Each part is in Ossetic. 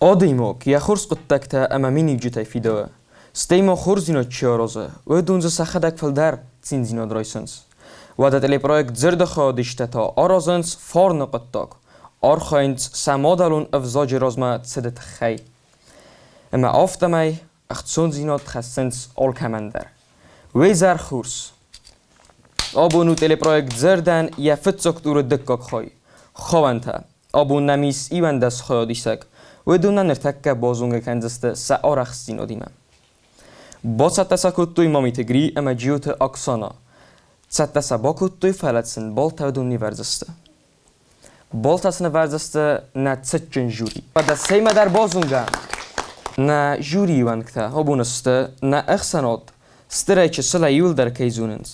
Адӕймаг йӕ хорз хъуыддӕгтӕ ӕмӕ миниуджытӕй фидауы, стӕй ма хорздзинад чи аразы, уыдон дзы сӕхӕдӕг фылдӕр циндзинад райсынц. Уӕдӕ телепроект Дзырды хайадисджытӕ та аразынц фарны хъуыддаг, архайынц сӕ мадӕлон ӕвзаджы размӕ цыды тыххӕй. Ӕмӕ афтӕмӕй ӕхцондзинад хӕссынц алкӕмӕн дӕр. Уе зӕр хорз! Абон у телепроект Дзырдӕн йӕ фыццаг туры дыккаг хай. Хауӕнтӕ. Абон нӕм ис 11 хайадисӕг. Уыдонӕн ныртӕккӕ базонгӕ кӕндзысты сӕ арӕхстдзинадимӕ. Бацӕттӕ сӕ кодтой Мамиты Гри ӕмӕ Джиоты Оксана. Цӕттӕ сӕ бакодтой, фӕлӕ сын балтӕ уыдон не вӕрдзысты. Балтӕ сын ӕвӕрдзысты нӕ цытджын жюри. Уӕдӕ цӕимӕдӕр базонгӕ нӕ жюрийы уӕнгтӕ абон сты нӕ ӕхсӕнад стырӕй чысылӕй иуылдӕр кӕй зонынц.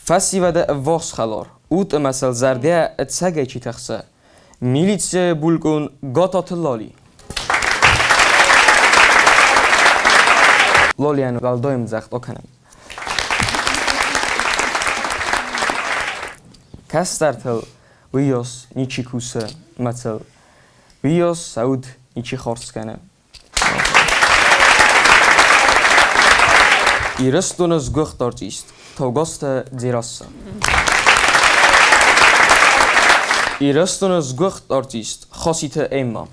Фӕсивӕды ӕввахс хӕлар, ут ӕмӕ сыл зӕрдӕ ӕцӕгӕй чи тӕхсы, милицӕйы булкъон Гататы Лали. Лолийӕн уӕлдай ӕмдзӕгъд акӕнӕм. Кӕстӕртыл уыйас ничи кусы мӕ сыл уыйас сӕ уд ничи хардз кӕны. Ирыстоны сгуыхт артист Тогозты Дзерассӕ. Ирыстоны сгуыхт артист Хаситы Эмма.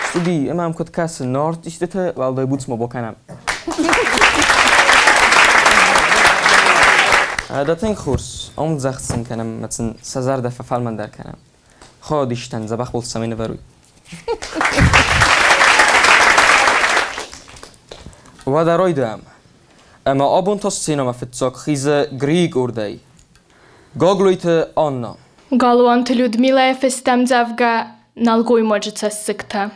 Студи, ӕмӕ ам куыд кӕсы, нӕ артистыты уӕлдай буц ма бакӕнӕм. Дӕ тынг хорз, ӕмдзӕгъд сын кӕнӕм ӕмӕ сын сӕ зӕрдӕ фӕфӕлмӕндӕр кӕнӕм. Ходистӕн дзӕбӕх бол цӕмӕй нывӕруй. Уӕдӕ райдайӕм. Ӕмӕ абон та сценӕмӕ фыццаг хизы Григордӕй. Гаглойты Анна. Галуанты Людмилӕйы фыстӕмдзӕвгӕ «Нӕлгоймаджы цӕссыгтӕ».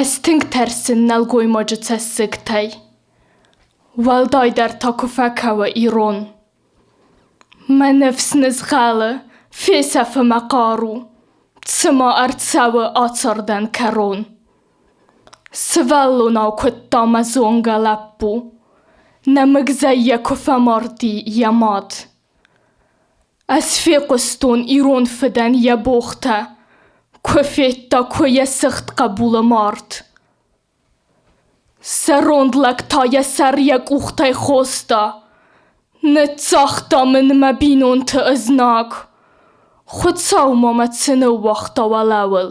Ӕз тынг тӕрсын нӕлгоймаджы цӕссыгтӕй. Уӕлдайдӕр та куы фӕкӕуы ирон. Мӕ ныфс нызгъӕлы, фесӕфы мӕ хъару, Цыма ӕрцӕуы ацардӕн кӕрон. Сывӕллонау куыдта мӕ зонгӕ лӕппу, Нӕмыгзӕй йӕ куы фӕмарди йӕ мад. Ӕз фехъуыстон ирон фыдӕн йӕ богътӕ, Куы федта, куы йӕ сыгъд хъӕбулы мард. Зӕронд лӕг та йӕ сӕр йӕ къухтӕй хоста. Ныццагъта мын мӕ бинонты ызнаг. Хуыцау ма мӕ цы ныууагъта уӕлӕуыл?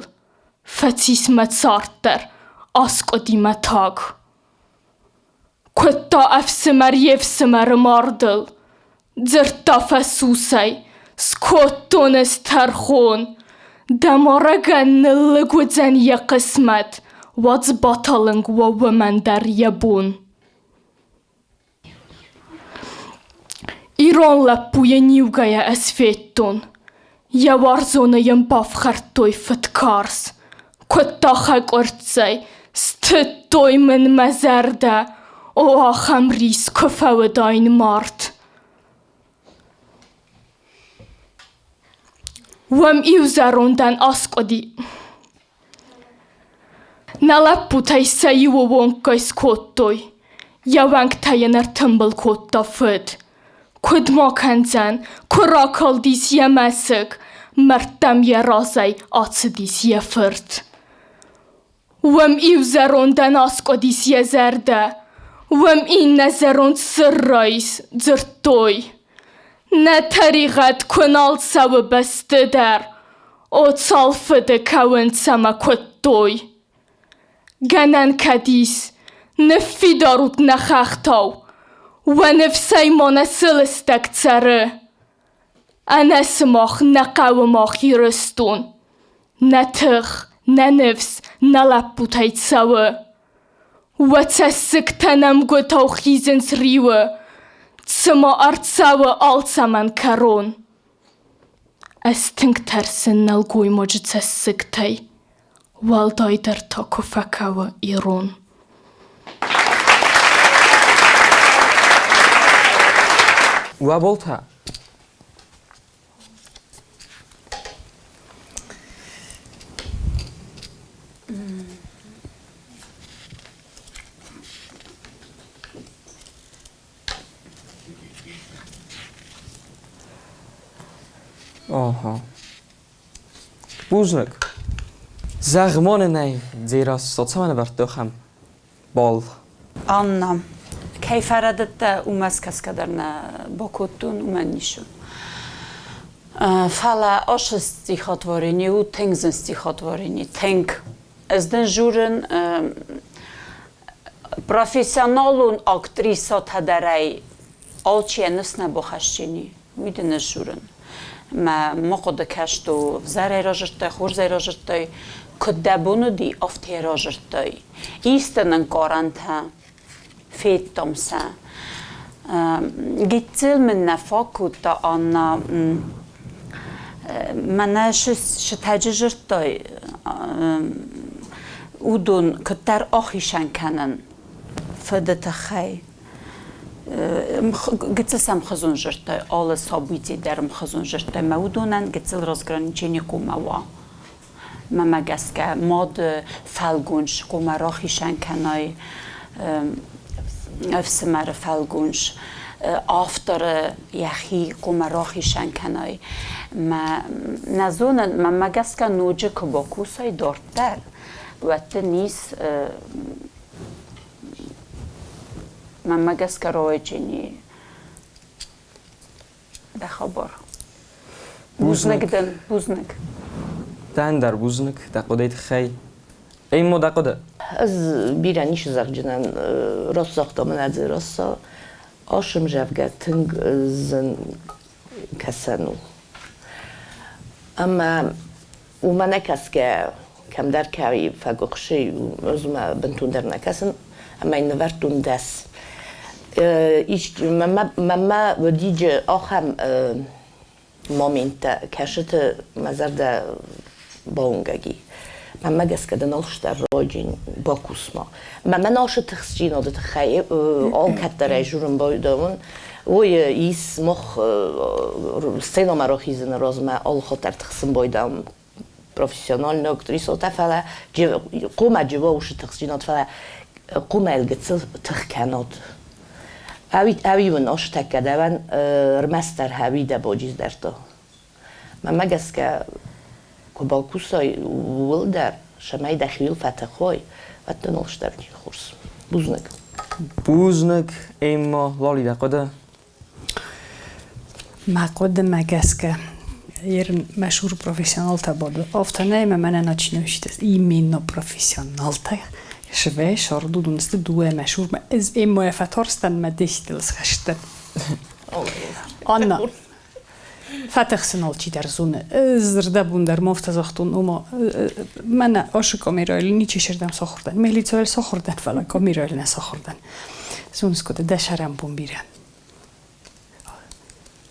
Фӕцис мӕ цард дӕр, аскъуыди мӕ таг. Куыдта ӕфсымӕр йе фсымӕры мардыл, Дзырдта фӕсусӕй, скодтон ӕз тӕрхон. Дӕ марӕгӕн ныллыг уыдзӕн йӕ хъысмӕт, Уадз баталынг уа уымӕн дӕр йӕ бон. Ирон лӕппуйы ниугӕйӕ ӕз федтон, Йӕ уарзоны йын бафхӕрдтой фыдкарз. Куыдта хӕкъуырццӕй, стыдтой мын мӕ зӕрдӕ, О, ахӕм рис куы фӕуыдаин мард. Уӕм иу зӕрондӕн аскъуыди. Нӕ лӕппутӕй сӕ иуы онггай скодтой, йӕ уӕнгтӕ йын ӕртымбыл кодта фыд. Куыд ма кӕндзӕн, куы ракалдис йӕ мӕсыг, мӕрдтӕм йӕ разӕй ацыдис йӕ фырт. Уым иу зӕрондӕн аскъуыдис йӕ зӕрдӕ, уым иннӕ зӕронд сырра ис, дзырдтой. Нӕ тӕригъӕд куы нал цӕуы бӕсты дӕр, О, цал фыды кӕуынц ӕмӕ куыдтой! Гӕнӕн кӕд ис, ныффидар ут нӕ хӕхтау, Уӕ ныфсӕй ма нӕ сылыстӕг цӕры. Ӕнӕ сымах нӕ хъӕуы мах Ирыстон, Нӕ тых, нӕ ныфс нӕ лӕппутӕй цӕуы. Уӕ цӕссыгтӕ нӕмгуытау хизынц риуы, Цыма ӕрцӕуы алцӕмӕн кӕрон. Ӕз тынг тӕрсын нӕлгоймаджы цӕссыгтӕй, уӕлдайдӕр та куы фӕкӕуы ирон. Уӕ болтӕ. Ага. Бузныг. Зӕгъ ма нын ӕй, Дзерассӕ, цӕмӕн ӕвӕрдтай ахӕм бал? Анна, кӕй фӕрӕдыдтӕ, уымӕ скӕсгӕ дӕр нӕ бакодтон, уымӕн ницы. Фӕлӕ ацы стихотворени у тынг зын стихотворени, тынг. Ӕз дын журын, профессионалон актрисатӕ дӕр ӕй алчи йӕ ныфс нӕ бахӕсджыни, уый дын ӕз журын. Мӕ ма хъуыды кӕст у, ӕвзӕрӕй разырдтай, хорзӕй разырдтай, куыд дӕ бон уыди, афтӕ разырдтай. Исты нынкъарӕнтӕ федтам сӕ. Гыццыл мын нӕ фаг кодта Анна. Мӕнӕ сытӕджы дзырдтой, уыдон куыддӕр ахицӕн кӕнын фыды тыххӕй. Гыццыл сӕм хызон дзырдтой, алы событий дӕр ӕмхуызон дзырдтой, мӕ уыдонӕн гыццыл разграничение хъуамӕ уа. Мӕмӕ гӕсгӕ мады фӕлгонц хъуамӕ рахицӕн кӕнай ӕфсымӕры фӕлгонц, авторы йӕхи хъуамӕ рахицӕн кӕнай. Мӕ нӕ зонын, мӕнмӕ гӕсгӕ ноджы куы бакусай дарддӕр, уӕд дын ис мӕнмӕ гӕсгӕ рауайджыни дӕ хабар. Бузныг дын, бузныг. Дӕн дӕр бузныг дӕ хъуыдыйы тыххӕй. Ӕмӕ дӕ хъуыды? Ӕз бирӕ ницы зӕгъджынӕн рацагъта мын ӕдзы Асым зӕгъгӕ тынг зын кӕсӕн у. Ӕмӕ уымӕ нӕ кӕсгӕ кӕмдӕр кӕй фӕгуыхсы, ӕз уымӕ бынтондӕр нӕ кӕсын ӕмӕ йын нывӕрдтон 10. Мӕнмӕ уыди ахӕм моменттӕ, кӕсыты мӕ зӕрдӕ бауынгӕг и. Мӕнмӕ гӕсгӕ дын алчидӕр райджын бакус-ма. Мӕнмӕ нашы тыхстдзинады тыххӕй алкӕддӕр ӕй журын байдауын. Ой, ис мах сценӕмӕ рахизыны размӕ алхатт тыхсын байдауын профессиональный актрисатӕ, фӕлӕ хъуамӕ джива усы тыхстдзинад, фӕлӕ хъуамӕ гыццыл тых кӕнат. Ӕви уын астӕккӕ дӕуӕн ӕрмӕстдӕр хӕуи дӕ боджиздӕртӕ. Мӕнмӕ гӕсгӕ, куы бакусай ууыл дӕр, цӕмӕй дӕхиуыл фӕтӕхой, уӕд дын алцыдӕр хорз. Бузныг. Бузныг, Эмма, Лали, дӕ хъуыды? Мӕ хъуыдымӕ гӕсгӕ, ерын мӕшур профессионалтӕ бады. Афтӕ нӕй, мӕ мӕнӕ начинающийтӕ именно профессионалтӕ шве сордудунсты дыууӕ мӕшурмӕ. Ӕз Эммойӕ фӕтарстӕн, мӕ десятыл схӕстӕн. Анна, фӕтӕхсын алчидӕр зоны. Зӕрдӕбон дӕр ма афтӕ загътон, ома мӕнӕ ашы камерӕйыл ничи сырдӕм сахуыр дӕн. Милицийыл сахуыр дӕн, фӕлӕ камерӕйыл нӕ сахуыр дӕн. Зоныс куыд, дӕ сӕрӕнбон бирӕ.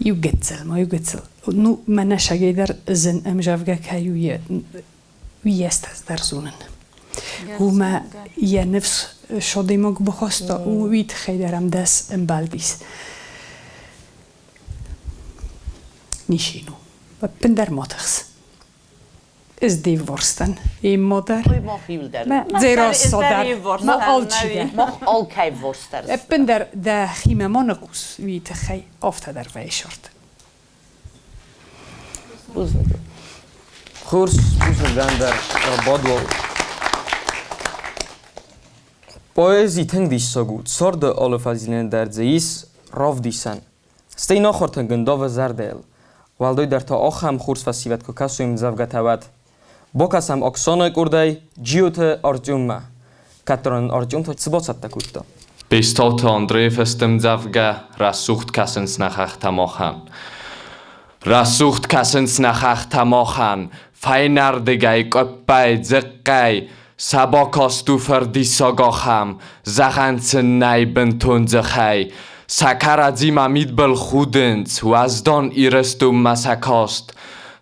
Иу гыццыл ма, иу гыццыл. Ну, мӕнӕ сагӕй дӕр зын ӕмзӕвгӕ кӕй у, уыйӕстӕ дӕр зонын. Уымӕ йӕ ныфс содӕймаг бахаста, уый тыххӕй дӕр ӕм дӕс ӕмбӕлдис. Ничи у. Ӕппындӕр ма тыхс. Ӕз де вварстӕн. Эмма дӕр. Дзерассӕ дӕр. Ма алчидӕр. Мах алкӕй вварс дӕр. Ӕппындӕр дӕхимӕ ма ныхъус, уый тыххӕй афтӕ дӕр вӕйсӕрд. Бузныг. Хорз, бузныг дӕн дӕр. Бадуал. Поэзи тынг диссаг у. Царды алы фӕзилӕн дӕр дзы ис равдисӕн. Стӕй нахуыр тынг ӕндавы зӕрдӕйыл. Уӕлдайдӕр та ахӕм хорз фӕсивӕд куы кӕсой ӕмдзӕвгӕтӕ, уӕд. Бакӕсӕм Оксанайы къордӕй Джиоты Артеммӕ. Кӕддӕр ын Артем та цы бацӕттӕ кодта? Бестауты Андрейы фӕстӕмдзӕвгӕ «Рӕсугъд кӕсынц нӕ хӕхтӕ махӕн». Рӕсугъд кӕсынц нӕ хӕхтӕ махӕн, фӕйнӕрдыгӕй, къуыппӕй, дзыхъхъӕй, сӕ бакаст у фырдиссаг ахӕм, зӕгъӕн сын нӕй бынтон дзыхӕй. Сӕ кӕрӕдзимӕ мидбыл худынц, уӕздан Ирыстонмӕ сӕ каст.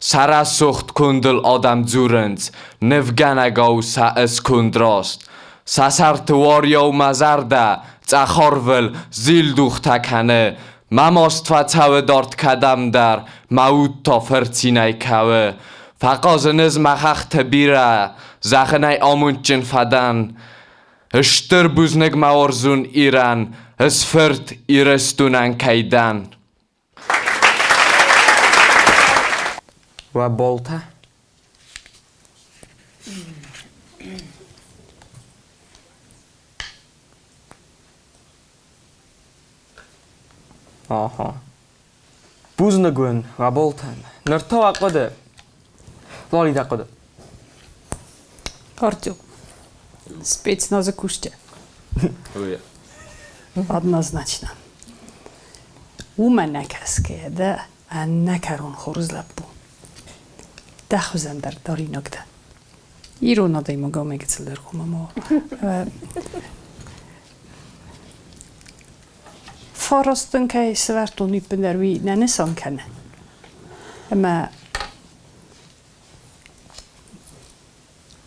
Сӕ рӕсугъд кондыл адӕм дзурынц, нывгӕнӕгау сӕ ысконд раст. Сӕ сӕрты уарийау мӕ зӕрдӕ цъӕх арвыл зилдухтӕ кӕны, Мӕ маст фӕцӕуы дард кӕдӕмдӕр, мӕ уд та фырцинӕй кӕуы. Фӕхъазын ӕз мӕ хӕхты бирӕ, зӕгъынӕй амондджын фӕдӕн. Стыр бузныг мӕ уарзон Ирӕн, ӕз фырт Ирыстонӕн кӕй дӕн. Уӕ болтӕ? Аха. Бузныг уын, Раболтӕн. Ныр та уӕ хъуыды. Лали дӕ хъуыды. Артем, спецназы кусджытӕ. Однозначно. Уымӕ нӕ кӕсгӕйӕ дӕ ӕнӕкӕрон хорз лӕппу. Дӕ хуызӕн дӕр даринаг дӕ. Ирон адӕймагау мӕ гыццылдӕр хъуамӕ ма уа. Фараст дын кӕй сӕвӕрдтон, ӕппындӕр уый нӕ нысан кӕны. Ӕмӕ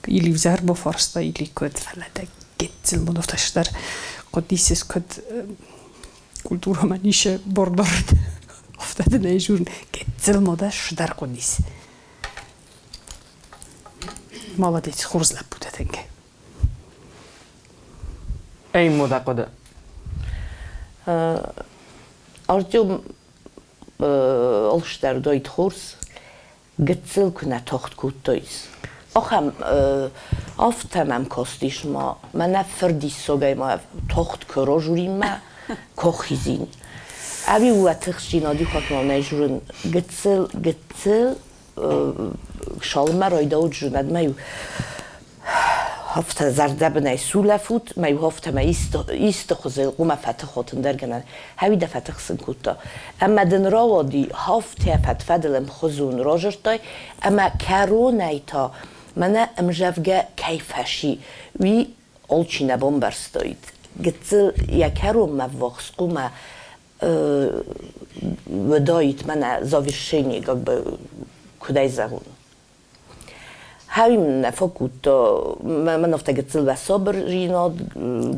или взӕр бафарста, или куыд, фӕлӕ дӕ гыццыл монотӕстдӕр хъуыдис куыд культурӕмӕ ницы бордорд, афтӕ дын ӕй журн гыццыл модӕсдӕр хъуыдис. Молодец, хорз лӕппу дӕ тынг. Ӕй мода хъуыды. Артем Олстӕрдойт хорз гыццыл куы нӕ тохт кодтой. Ахӕм афтӕ мӕм кастис ма, мӕнӕ фырдиссагӕй ма тохт куы рожуримӕ кохизин. Ӕви уӕ тыхстдзинад иу хатт ма нӕ журын гыццыл, гыццыл Шалмӕ райдауд зынадмӕ-иу афтӕ зӕрдӕбынӕй сулӕфут, мӕ-иу афтӕмӕ исты хуызы хъуымӕ фӕтыхотындӕр гӕнӕн. Хӕуи дӕ фӕтыхсын кодта. Ӕмӕ дын рауади афтӕ фӕд-фӕдыл ӕмхуызон разырдтай, ӕмӕ кӕронӕй та мӕнӕ ӕмзӕвгӕ кӕй фӕси, уый алчи нӕ бамбӕрстаид. Гыццыл йӕ кӕронмӕ ввахс хъуымӕ выдает мӕнӕ завершение, как бы, куыдӕй зӕгъон. Хӕуим нӕ фӕкодта, мӕн афтӕ гыццыл сабырдзинад,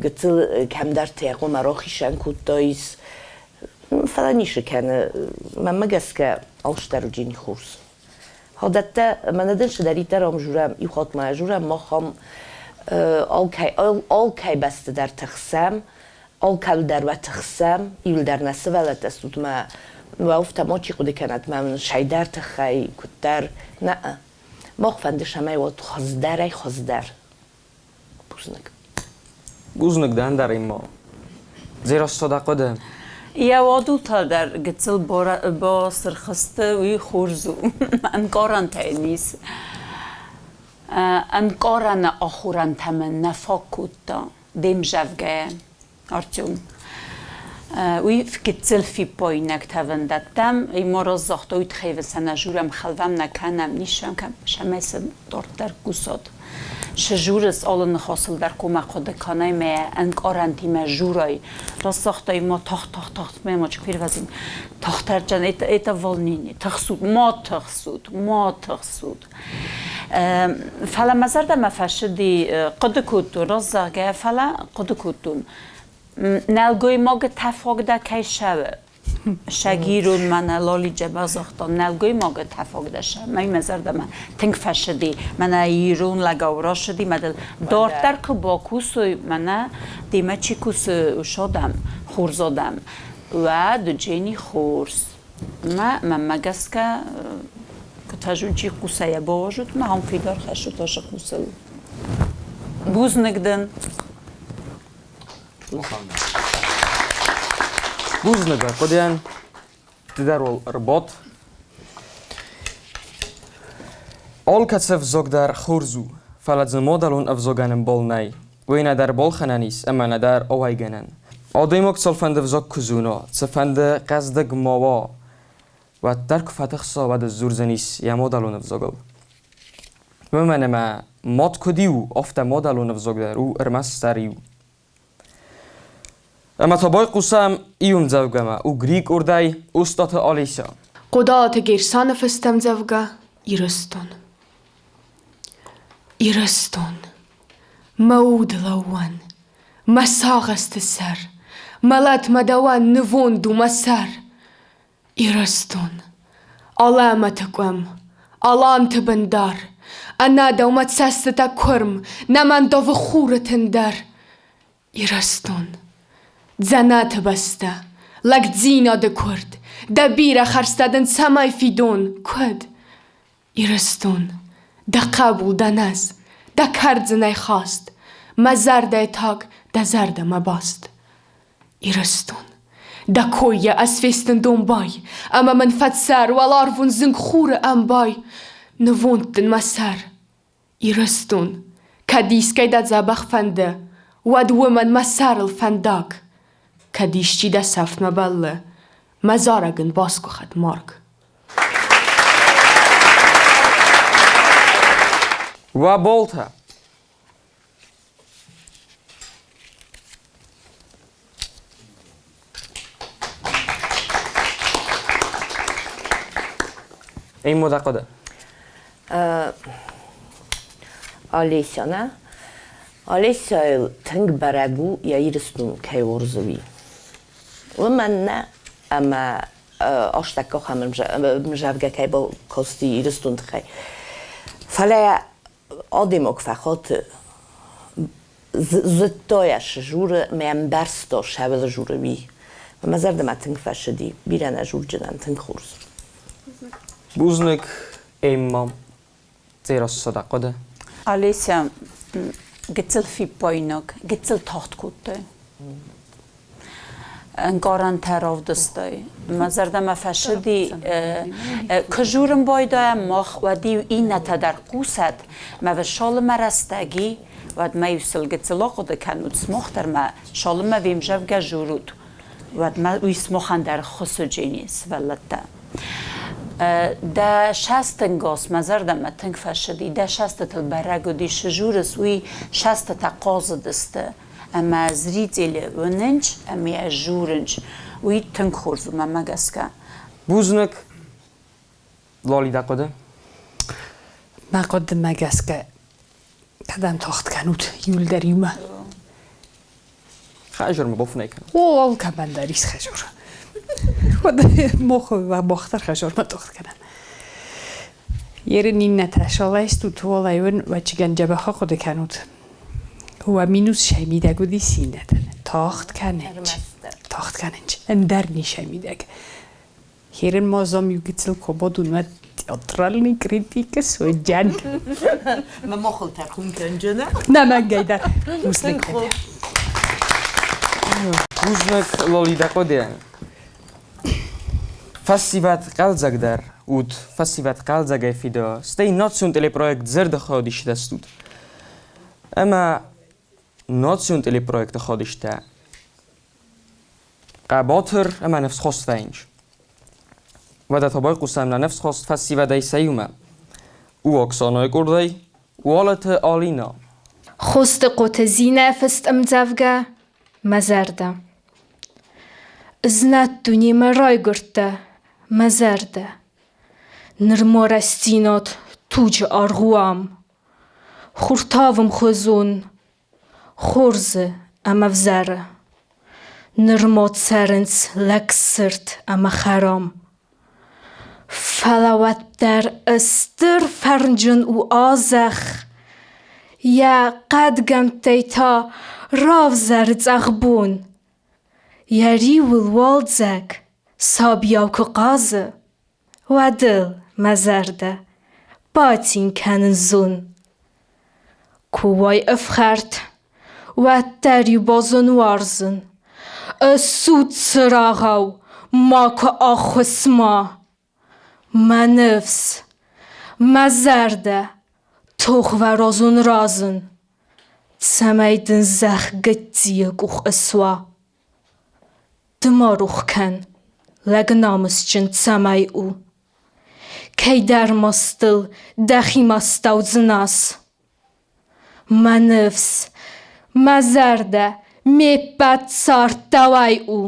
гыццыл кӕмдӕрты йӕ хъуамӕ рахицӕн кодтаис. Фӕлӕ ницы кӕны, мӕнмӕ гӕсгӕ алцыдӕр уыди хорз. Хӕдӕттӕ, мӕнӕ дын цыдӕриддӕр ам журӕм, иу хатт ма журӕм, мах ам алкӕй, алкӕй бӕсты дӕр тыхсӕм, алкӕуыл дӕр уӕ тыхсӕм, иуыл дӕр нӕ сывӕллӕттӕ стут мӕ уӕ афтӕ мачи хъуыды кӕнӕт, мӕ мын сӕйдӕр тыххӕй, куыддӕр. Нӕ, мах фӕнды, цӕмӕй уат хуыздӕрӕй хуыздӕр. Бузныг. Бузныг дӕн дӕр имма. Дзерассӕ дӕ хъуыды? Йӕ уадултӕ дӕр гыццыл басырх сты, уый хорз у. Ӕнкъарӕнтӕ йын ис. Ӕнкъарӕны ахорӕнтӕ мын нӕ фаг кодта. Де мзӕвгӕйӕ, Артем. Уый гыццыл фиппаинӕгтӕ вӕндӕттӕм, ма разагъта, уый тыххӕй сӕ нӕ журӕм, хӕлвӕм нӕ кӕнӕм, нисӕм цӕмӕй сӕ дарддӕр кусат. Сжурыс алы ныхасыл дӕр хъуамӕ хъуыды кӕнай мӕ ӕнкъарӕнтимӕ журай. Разагътай ма тагъд-тагъд-тагъд мӕ ма фервӕзин. Тагъддӕр это, это волнение. Тыхсут, ма тыхсут, ма тыхсут. Фӕлӕ мӕ зӕрдӕмӕ фӕцыди, хъуыды кодтон, раст зӕгъгӕ, фӕлӕ хъуыды кодтон, нӕлгоймагы тӕфаг дӕ кӕй сӕвы. Сӕгирон мӕнӕ Лолиджа базагъта, нӕлгоймагы тӕфаг дӕ сӕ. Мӕ мӕ зӕрдӕмӕ тынг фӕцыди. Мӕнӕ ирон лӕгау рацыди, мӕ дыл дарддӕр куы бакусой, мӕнӕ демӕ чи кусы, уыцы адӕм, хорз адӕм, уӕд Джени хорз. Мӕ мӕнмӕ гӕсгӕ, куыд фӕзынди хъусӕй бауарзут мӕ ам фидар хӕссут ацы хъусыл. Бузныг дын. Бузныг хъуыдыйӕн. Ды дӕр уал ӕрбад. Алкӕцы ӕвзаг дӕр хорз у, фӕлӕ дзы мадӕлон ӕвзагӕн ӕмбал нӕй. Уый нӕдӕр балхӕнӕн ис ӕмӕ нӕдӕр ауӕйгӕнӕн. Адӕймаг цалфӕнды ӕвзаг куы зона, цыфӕнды хъӕздыг ма уа, уӕддӕр куы фӕтыхса, уӕд сдзурдзӕнис йӕ мадӕлон ӕвзагыл. Уымӕн ӕмӕ мад куыд иу, афтӕ мадӕлон ӕвзаг дӕр у ӕрмӕстдӕр иу. Ӕмӕ та байхъусӕм иу ӕмдзӕвгӕмӕ у Григордӕй Остъаты Олеся. Хъодалаты Герсаны фыстӕмдзӕвгӕ Ирыстон. Ирыстон, мӕ удлӕууӕн, мӕ сагъӕсты сӕр, мӕлӕтмӕ дӕуӕн нывонд у мӕ сӕр. Ирыстон, алӕмӕты къуым, аланты бындар, ӕнӕ дӕу мӕ цӕстытӕ куырм, нӕ мӕ ндавы хуры тын дӕр. Ирыстон, дзӕнӕты бӕстӕ, лӕгдзинады куырд, дӕ бирӕ хӕрзтӕ дын цӕмӕй фидон, куыд? Ирыстон, дӕ хъӕбул дӕн ӕз. Дӕ кӕрдзынӕй хаст, Мӕ зӕрдӕйы таг дӕ зӕрдӕмӕ баст. Ирыстон, дӕ коййӕ ӕз фестын домбай, Ӕмӕ мын фӕцӕр уӕларвон зынг хуры ӕмбай. Нывонд дын мӕ сӕр. Ирыстон, кӕд искӕй дӕ дзӕбӕх фӕнды, Уӕд уымӕн мӕ сӕрыл фӕндаг. Кӕд исчи дӕ сӕфтмӕ бӕллы, Мӕ зарӕг ын басгуыхӕд марг. Уӕ болтӕ! Эммо дӕ хъуыды? Олеся, нӕ? Олесяйыл тынг бӕрӕг у, йӕ Ирыстон кӕй уарзы, уый. Уымӕн нӕ, ӕмӕ астӕккахӕм ӕмзӕвгӕ кӕй бакасти Ирыстон тыххӕй. Фӕлӕ адӕймаг фӕхаты, зыдта йӕ сжуры, мӕ ӕмбӕрста, сӕуыл журы, уый. Мӕ зӕрдӕмӕ тынг фӕцыди, бирӕ нӕ журджынӕн тынг хорз. Бузныг, Эмма. Дзерассӕ дӕ хъуыды? Олеся гыццыл фиппаинаг, гыццыл тагъд кодтай. Ӕнкъарӕнтӕ равдыстай. Мӕ зӕрдӕмӕ фӕцыди, куы журын байдайӕм мах, уӕд-иу иннӕтӕ дӕр хъусӕд, мӕ высалымӕ рӕстӕги, уӕд ма-иу сыл гыццыл ахъуыды кӕнут, смах дӕр ма салымӕ вемзӕвгӕ журут, уӕд ма уый смахӕн дӕр хуысуджени сывӕллӕттӕ. Дӕ сӕстӕнгас мӕ зӕрдӕмӕ тынг фӕцыди, дӕ сӕстытыл бӕрӕг уыди, цы журыс, уый сӕстытӕ хъазыдысты ӕмӕ зрители уынынч ӕмӕ журынч. Уый тынг хорз у мӕнмӕ гӕсгӕ. Бузныг, Лоли, дӕ хъуыды? Мӕ хъуыдымӕ гӕсгӕ, кӕдӕм тагъд кӕнут иуылдӕр иумӕ? Хӕжурмӕ бофынӕй кӕнут. О, алкӕмӕн дӕр ис хӕжур. Уӕд мах дӕр хӕжурмӕ тагъд кӕнӕм. Ерын иннӕтӕ салайстут, уалӕй уын уӕ дзӕбӕх ахъуыды кӕнут. Уӕ минус сӕ мидӕг уыдис иннӕтӕн. Тагъд кӕнынч. Тагъд кӕнынч. Ӕндӕр нисӕ мидӕг. Херен мозом иу гыццыл кободун уӕд театральный критикы суджан. Мӕ мохыл тӕрхон кӕнджына. Нӕ мӕнгӕй дӕр. Бузныг. Бузныг, Лолида Къодиан. Фӕсивӕд хъӕлдзӕгдӕр ут, фӕсивӕд хъӕлдзӕгӕй фидӕ, стӕй национ телепроект зӕрдӕхауд исдӕстут. Ӕмӕ национ телепроекты ходистӕ хъӕбатыр ӕмӕ ныфсхост вӕййынц. Уӕдӕ та байхъусӕм нӕ ныфсхост фӕсивӕдӕй сӕ иумӕ. У Оксанайы къордӕй Уалыты Алина. Хостыхъоты Зинӕ фыст ӕмдзӕвгӕ Мӕ зӕрдӕ. Ызнӕт дунемӕ райгуырдтӕ, мӕ зӕрдӕ. Нырма рӕстдзинад туджы аргъ у ам. Хуртавы мхуызон, хорзы ӕмӕ взӕры. Нырма цӕрынц лӕгсырд ӕмӕ хӕрам. Фӕлӕ уӕддӕр ыстыр фӕрнджын у а-зӕхх, Йӕ хъӕдгӕмттӕй та равзӕры цъӕх бон. Йӕ риуыл уалдзӕг сабийау куы хъазы, Уӕд ыл, мӕ зӕрдӕ, бацин кӕнын зон. Куы уай ӕфхӕрд, уӕддӕр-иу базон уарзын. Ыссуд цырагъау, макуы аххуыс ма. Мӕ ныфс, мӕ зӕрдӕ, тохвӕразон разын, Цӕмӕй дын зӕхх гыццийы къух ысуа. Ды ма рух кӕн, лӕг намысджын цӕмӕй у. Кӕйдӕр мастыл дӕхи мастау дзыназ. Мӕ ныфс, мӕ зӕрдӕ, ме ппӕт цард дӕуӕй у.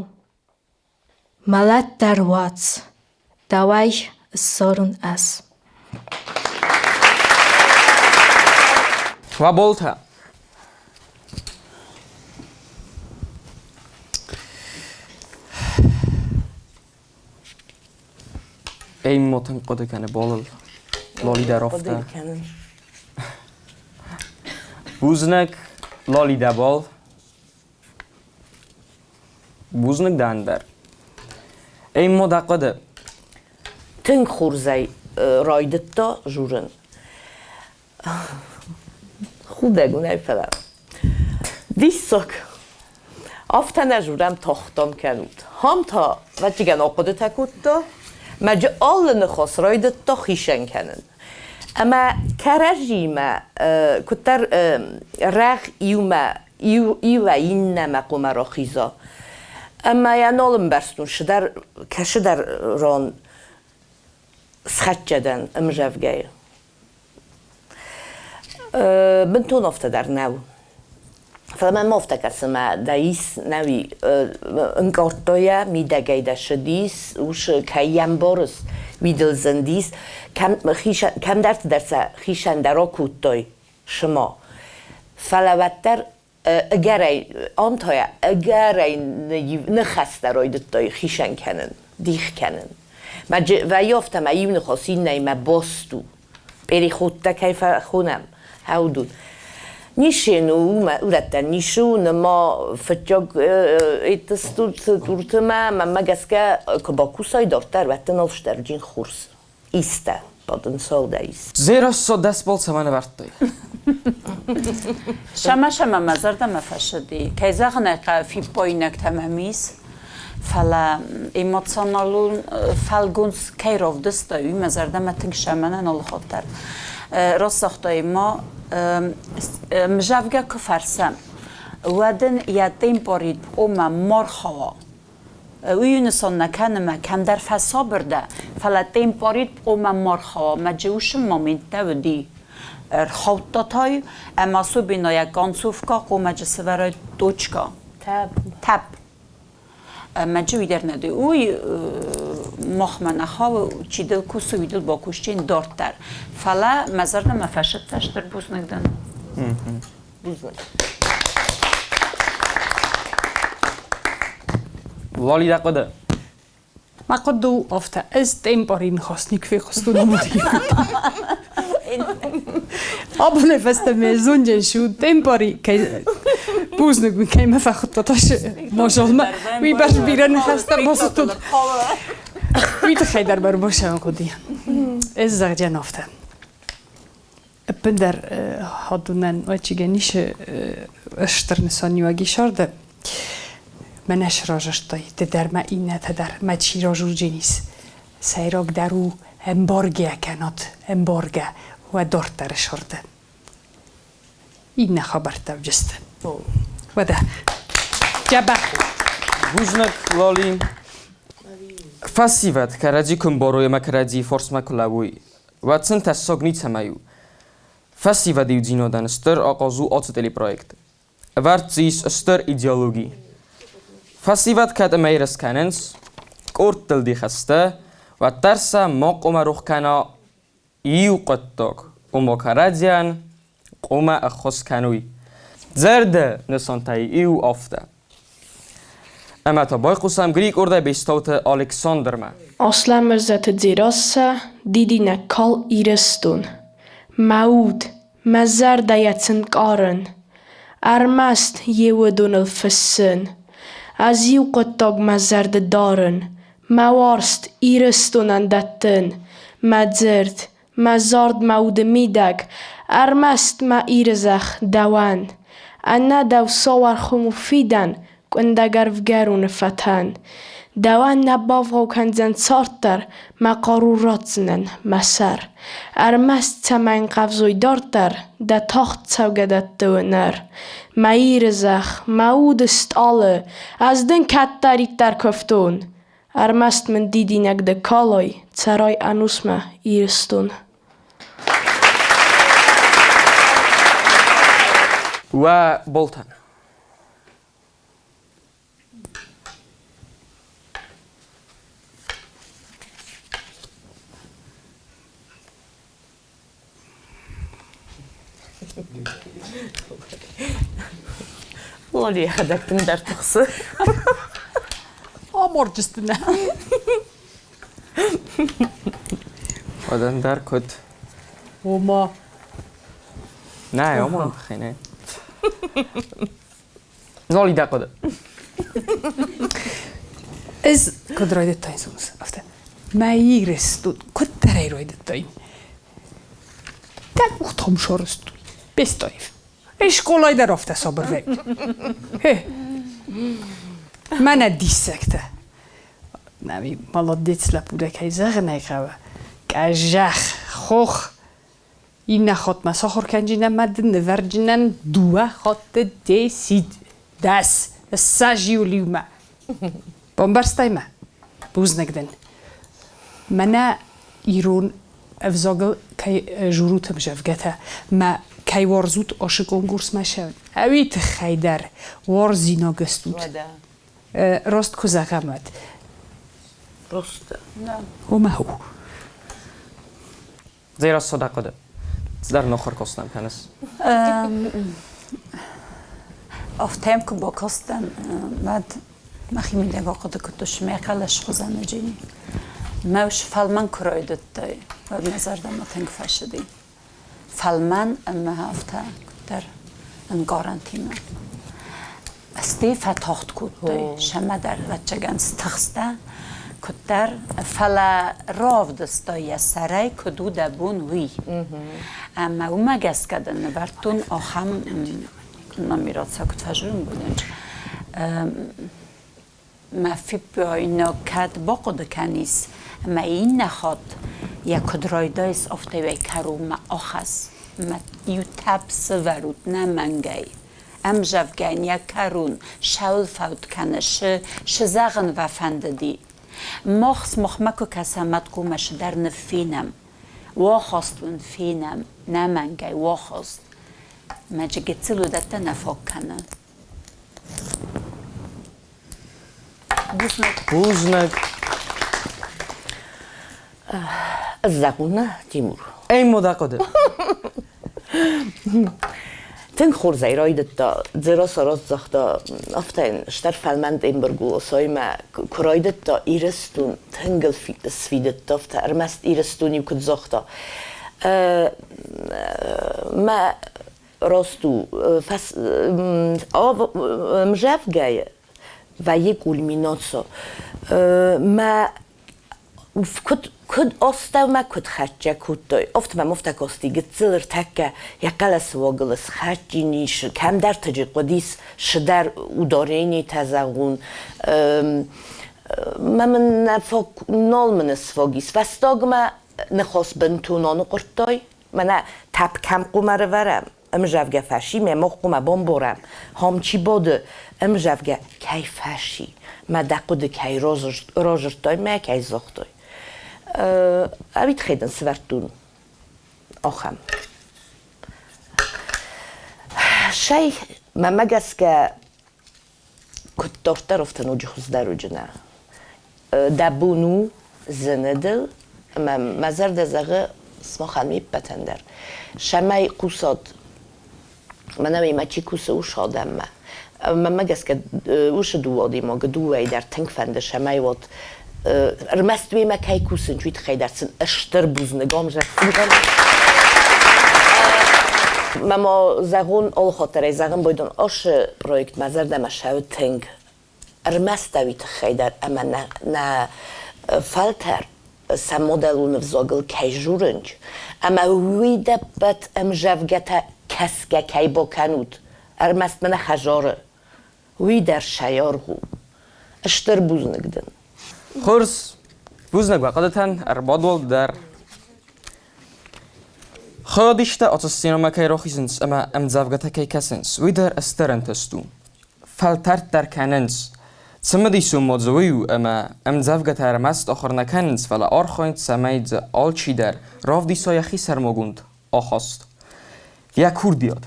Мӕлӕт дӕр уадз, дӕуӕй ссарын ӕз. Уӕ болтӕ! Ӕммотын хъуыды кӕны болыл. Лоли дӕр офтӕ. Бузныг, Лоли дӕ бол. Бузныг дӕн дӕр. Эммо дӕ хъуыды? Тынг хорзӕй райдыдта журын. Худӕг у, нӕ фӕлӕ. Диссаг. Афтӕ нӕ журӕм тохтон кӕнут. Хам та вӕччигӕн ахъуыдытӕ кодта, мӕджы алы ныхас райдыдта хицӕн кӕнын. Ӕмӕ кӕрӕдзиимӕ куыддӕр рӕгъ иумӕ иуӕй иннӕмӕ хъуамӕ рахиза. Ӕмӕ йӕ нал ӕмбӕрстон, кӕцыдӕр ран схӕццӕ дӕн ӕмзӕвгӕйы. Бынтон афтӕ дӕр нӕу. Фӕлӕ мӕм афтӕ кӕсы, мӕ дӕ ис нӕуи ӕнкъардта йӕ, мидӕгӕй дӕ ссыдис, ус кӕй йӕ ӕмбарыс, уый дыл зындис. Кӕмдӕрты дӕр сӕ хицӕн дӕр акодтой сыма. Фӕлӕ уӕддӕр ӕгӕрӕй амтойӕ ӕгӕрӕй ныхӕстӕ райдыдтой хицӕн кӕнын, дих кӕнын. Вӕййы афтӕ, мӕ иу ныхас иннӕимӕ баст у. Переходтӕ кӕй фӕхонӕм, хӕудут. Нише ну урӕттӕ нишы у, ныма фыццаг туртымӕ, мӕнмӕ гӕсгӕ, куы бакусай дарддӕр, уӕд дын алстӕрджын хорз. Истӕ, потенциал дӕ ис. Дзерассӕ дӕсбал цӕмӕн ӕвӕрдтай? Сӕмӕ-сӕмӕ мӕ зӕрдӕмӕ фӕцыди. Кӕй зӕгъын ӕй хъӕуы, фиппаинӕгтӕ мӕм ис, фӕлӕ эмоционалон фӕлгонц кӕй равдыста, уый мӕ зӕрдӕмӕ тынг сӕмӕнӕн алыхатт дӕр. Раст загътай, ма мзӕвгӕ куы фӕрсӕм, уӕд ын йӕ темпорит ома ма рхауа. Уый нысан нӕ кӕны, мӕ кӕмдӕр фӕсабыр дӕ, фӕлӕ темпорит ома ма рхауа, мӕ джиусы моменттӕ уыди. Ӕрхаудта та ӕмӕ особенно йӕ концовка хъомӕджы сывӕрай точка. Тӕпп. Тӕпп. Ӕмӕ джи уый дӕр нӕ ди. Уый махмӕ нӕ хауы, чи дыл кусы, уый дыл бакусджын дарддӕр. Фӕлӕ мӕ зӕрдӕмӕ фӕсыдтӕ, стыр бузныг дӕн. Бузныг. Лали, дӕ хъуыды? Мӕ хъуыды у афтӕ, ӕз темпори ныхас никуы фехъуыстон уымӕй. Абонӕй фӕстӕмӕ зонджын су темпори кӕй бузныг мын кӕй мӕ фӕхуыдта мазалмӕ, уый бӕрц бирӕ ныхӕстӕ базыдтон. Уый тыххӕй дӕр мӕ ӕрбацӕуын хъуыди. Ӕз зӕгъдзӕн афтӕ. Ӕппындӕр хӕдунӕн уӕчигӕн ис стыр нысаниуӕг ис арды. Мӕнӕ сразырдтай ды дӕр мӕ иннӕтӕ дӕр, мӕ чи разурдженис. Сӕйрагдӕр у ӕмбаргӕ кӕнат, ӕмбаргӕ уӕ дарддӕры сӕрды. Иннӕ хабӕрттӕ ӕвдисты. Уӕдӕ, дзӕбӕх. Бузныг, Лоли. Фӕсивӕд кӕрӕдзи куы ӕмбарой ӕмӕ кӕрӕдзийы фарсмӕ куы лӕууой, уӕд сын тӕссаг ницӕмӕй у. Фӕсивӕды иудзинадӕн стыр ахъаз у ацы телепроект. Ӕвӕрд дзы ис стыр идеологи. Фӕсивӕд кӕд ӕмӕ ерыс кӕнынц, къордтыл дихӕстӕ, уӕддӕр сӕ ма хъуамӕ рох кӕна иу хъуыддаг, ома кӕрӕдзийӕн хъуамӕ ӕххуыс кӕной. Зӕрдӕ нысантӕй иу афтӕ. Ӕмӕ та байхъусӕм Грикъордӕй Бестауты Александрмӕ. Аслӕмырзаты Дзерассӕ, дидинӕг кал Ирыстон. Мӕ уд, мӕ зӕрдӕйӕ цы нкъарын, Ӕрмӕст йе уыдоныл фыссын. Ӕз иу хъуыддаг мӕ зӕрды дарын, Мӕ уарзт Ирыстонӕн дӕттын, Мӕ дзырд, Мӕ зард мӕ уды мидӕг, ӕрмӕст мӕ Иры зӕхх дӕуӕн. Ӕнӕ дӕу сау ӕрхуым у фидӕн, къуындӕг ӕрвгӕроны фӕтӕн. Дӕуӕн нӕ бавгъау кӕндзӕн цард дӕр, мӕ хъару ратдзынӕн, мӕ сӕр. Ӕрмӕст цӕмӕй ӕнхъӕвзой дарддӕр дӕ тагъд цӕугӕдӕтты уынӕр. Мӕ Иры зӕхх, мӕ уды стъалы, ӕз дын кӕддӕриддӕр куывтон. Ӕрмӕст мын дидинӕг ды калай, цӕрай ӕнусмӕ, Ирыстон. Уӕ Болтан. Лоли йӕхӕдӕг тынгдӕр тыхсы. Аморджысты нӕ. Уӕдӕ ӕндӕр куыд? Ома. Нӕ, ома тыххӕй нӕ. Лоли дӕ хъуыды. Ӕз куыд райдыдтон афтӕ. Мӕ Ирыстон куыддӕрӕй райдыдтон. Дӕ къухтӕм сарӕзтой. Бестаев. Скъолайы дӕр афтӕ сабыр вӕййут. Хе. Мӕнӕ диссӕгтӕ. Нӕ, молодец лӕппу дӕ кӕй зӕгъын ӕй хъӕуы. Къӕзӕх, хох. Иннӕ хатт ма сахуыр кӕнджынӕн ма дын нывӕрджынӕн дыууӕ хатты десид. Дӕс. Ссӕз-иу лиумӕ. Бамбӕрстай мӕ? Бузныг дын. Мӕнӕ ирон ӕвзагыл кӕй журут ӕмзӕвгӕтӕ мӕ кӕй уарзут ашы конкурсмӕ сӕ ӕви тыххӕй дӕр уарзинаг стут. Рост куы зӕгъӕм, уӕд. Рост. Омӕ у. Дзерассӕ дӕ хъуыды. Цыдӕр нохыр костнӕм кӕныс. Афтӕ куы бакастӕн, уӕд мӕхимидӕг ахъуыды кодтон, мӕ хъӕлӕс хуызӕн уыди. Мӕ ус фӕлмӕн куы райдыдтай, уӕд мӕ зӕрдӕмӕ тынг фӕцыди. Фӕлмӕн ӕмӕ афтӕ куыддӕр ӕнкъарӕнтимӕ. Стӕй фӕтагъд кодтой, сӕмӕ дӕр ӕвӕццӕгӕн стыхстӕ куыддӕр, фӕлӕ равдыста йӕ сӕрӕй, куыд у дӕ бон, уый. Ӕмӕ уымӕ гӕсгӕ дын нывӕрдтон ахӕм номераци, куыд фӕзурын будынч. Мӕ фиппайнаг кӕд бахъуыды кӕнис, ӕмӕ иннӕ хатт йӕ куыд райдайыс, афтӕ уӕй кӕронмӕ ахӕсс. Мӕ иу тӕпп сывӕрут нӕ мӕнгӕй. Ӕмзӕвгӕйӕн йӕ кӕрон цӕуыл фӕуд кӕны, цы зӕгъын уӕ фӕндыди? Мах сымахмӕ куы кӕсӕм, мӕткъумӕ цыдӕр ныффинӕм. Уахаст уын фенӕм, нӕ мӕнгӕй уахаст. Мӕ гыццыл уыдӕттӕ нӕ фаг кӕны. Бузныг. Бузныг. Зӕгъун нӕ, Тимур. Ӕмӕ дӕ хъуыды. Тынг хорзӕй райдыдта. Дзерассӕ раст загъта, афтӕ йын стыр фӕлмӕн тембыргулосоимӕ куы райдыдта Ирыстон, тынг ыл сфидыдта, афтӕ ӕрмӕст Ирыстон-иу куыд загъта. Мӕ Раст у, ӕмзӕвгӕйы вӕййы кульминацо. Мӕ куыд куыд астӕумӕ куыд хӕццӕ кодтой, афтӕ мӕм афтӕ касти, гыццыл ӕртӕккӕ йӕ хъӕлӕсы уагыл схӕцджын ис, кӕмдӕрты хъуыдис цыдӕр ударенитӕ зӕгъун. Мӕ мын нӕ фаг, нал мын сфаг ис. Фӕстагмӕ ныхас бынтон аныхъуырдтай, Мӕнӕ тӕпп кӕм хъумӕ рывӕрӕм, ӕмзӕвгӕ фӕси ме мох хъумӕ бомборӕм, хом чи боды, ӕмзӕвгӕ кӕй фӕси, мӕ дӕ хъуыды кӕй розырдтой мӕ кӕй загътой. Ӕви тыххӕй дын сывӕрдтон ахӕм. Сӕй, мӕмӕ гӕсгӕ, куыд дарддӕр, афтӕ ноджы хуыздӕр уыджынӕ. Дӕ бон у зыны дыл, ӕмӕ мӕ зӕрдӕ зӕгъы сымахӕн ме ппӕтӕн дӕр, цӕмӕй хъусат, мӕнӕ мемӕ чи кусы, уыцы адӕммӕ. Мӕнмӕ гӕсгӕ, уыцы дыууӕ адӕймагы дыууӕйы дӕр тынг фӕнды, цӕмӕй уӕд ӕрмӕст уемӕ кӕй кусынц, уый тыххӕй дӕр сын стыр бузныг ӕмзӕгъдзынӕн. Мӕ ма зӕгъон, алыхатт зӕгъын байдон, ацы проект мӕ зӕрдӕмӕ цӕуы тынг. Ӕрмӕст уый тыххӕй дӕр ӕмӕ нӕ фӕлтӕр сӕ модӕлон ӕвзагыл кӕй журынч, ӕмӕ уый дӕппӕт ӕмзӕвгӕтӕ кӕсгӕ кӕй бакӕнут, ӕрмӕст мӕнӕ хӕдзары, уый дӕр сӕйаргъ у. Стыр бузныг дын. Хорз, бузныг уӕ хъуыдытӕн, ӕрбадуал дӕр. Хайадисджытӕ ацы сценӕмӕ кӕй рахизынц ӕмӕ ӕмдзӕвгӕтӕ кӕй кӕсынц, уый дӕр стыр ӕнтыст у. Фӕлтӕрддӕр кӕнынц. Цымыдисон ма дзы уый у, ӕмӕ ӕмдзӕвгӕтӕ ӕрмӕст ахуыр нӕ кӕнынц, фӕлӕ архайынц, цӕмӕй дзы алчидӕр равдиса йӕхи сӕрмагонд ахаст, йӕ курдиат.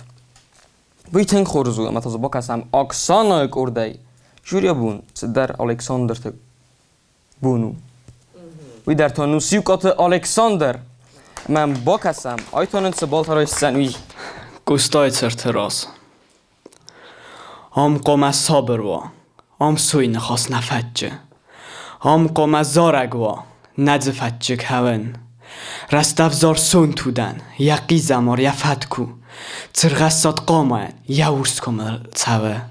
Уый тынг хорз у, ӕмӕ та дзы бакӕсӕм Оксанайы къордӕй. Жюрийы бон цыдӕр Александрты бон у. Уый дӕр та Нусиукъаты Александр. Ӕмӕ бакӕсӕм, ай та нын цы балтӕ райсдзӕн, уый. Къостайы цырты раз. Ам хъуамӕ сабыр уа, ам суй ныхас нӕ фӕтчы. Ам хъуамӕ зарӕг уа, нӕ дзы фӕтчы кӕуын. Рӕстӕвзар сонт удӕн, йӕ хъизӕмар йӕ фӕтк у. Цыргъӕссад хъамайӕн йӕ урс комыл цӕуы.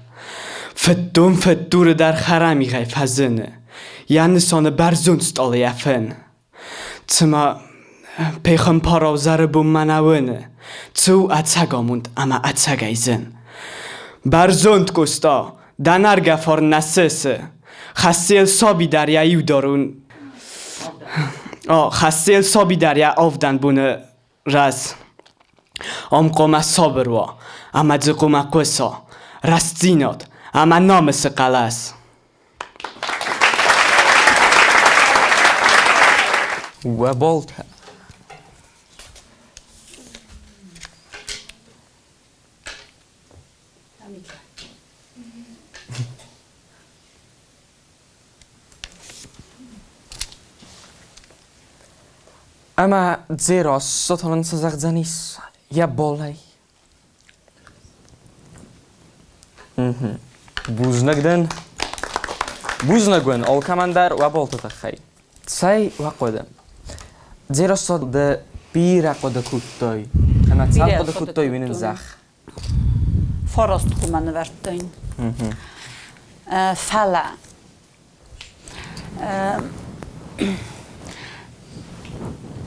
Фыддон фыддуры дӕр хӕрӕмигъӕй фӕзыны, йӕ нысаны бӕрзонд стъалы йӕ фын. Цыма Пехуымпарау зӕры бынмӕ нӕ уыны, цы у ӕцӕг амонд ӕмӕ ӕцӕгӕй зын. Бӕрзонд Къоста, дӕ нӕргӕ фарн нӕ сысы, хӕссы йыл саби дӕр йӕ иударон хӕссы йыл саби дӕр йӕ авдӕн боны раз. Ам хъуамӕ сабыр уа ӕмӕ дзы хъуамӕ хъуыса рӕстдзинад ӕмӕ намысы хъӕлӕс. Уӕ балтӕ. Ӕмӕ Дзерассӕ та нын цы зӕгъдзӕнис йӕ балӕй? Бузныг дын. Бузныг уын алкӕмӕн дӕр уӕ балты тыххӕй. Цӕй уӕ хъуыды? Дзерассӕ ды бирӕ хъуыды кодтай. Ӕмӕ цал хъуыды кодтай, уый нын зӕгъ. Фараст хъуымӕ нывӕрдтон. Фӕлӕ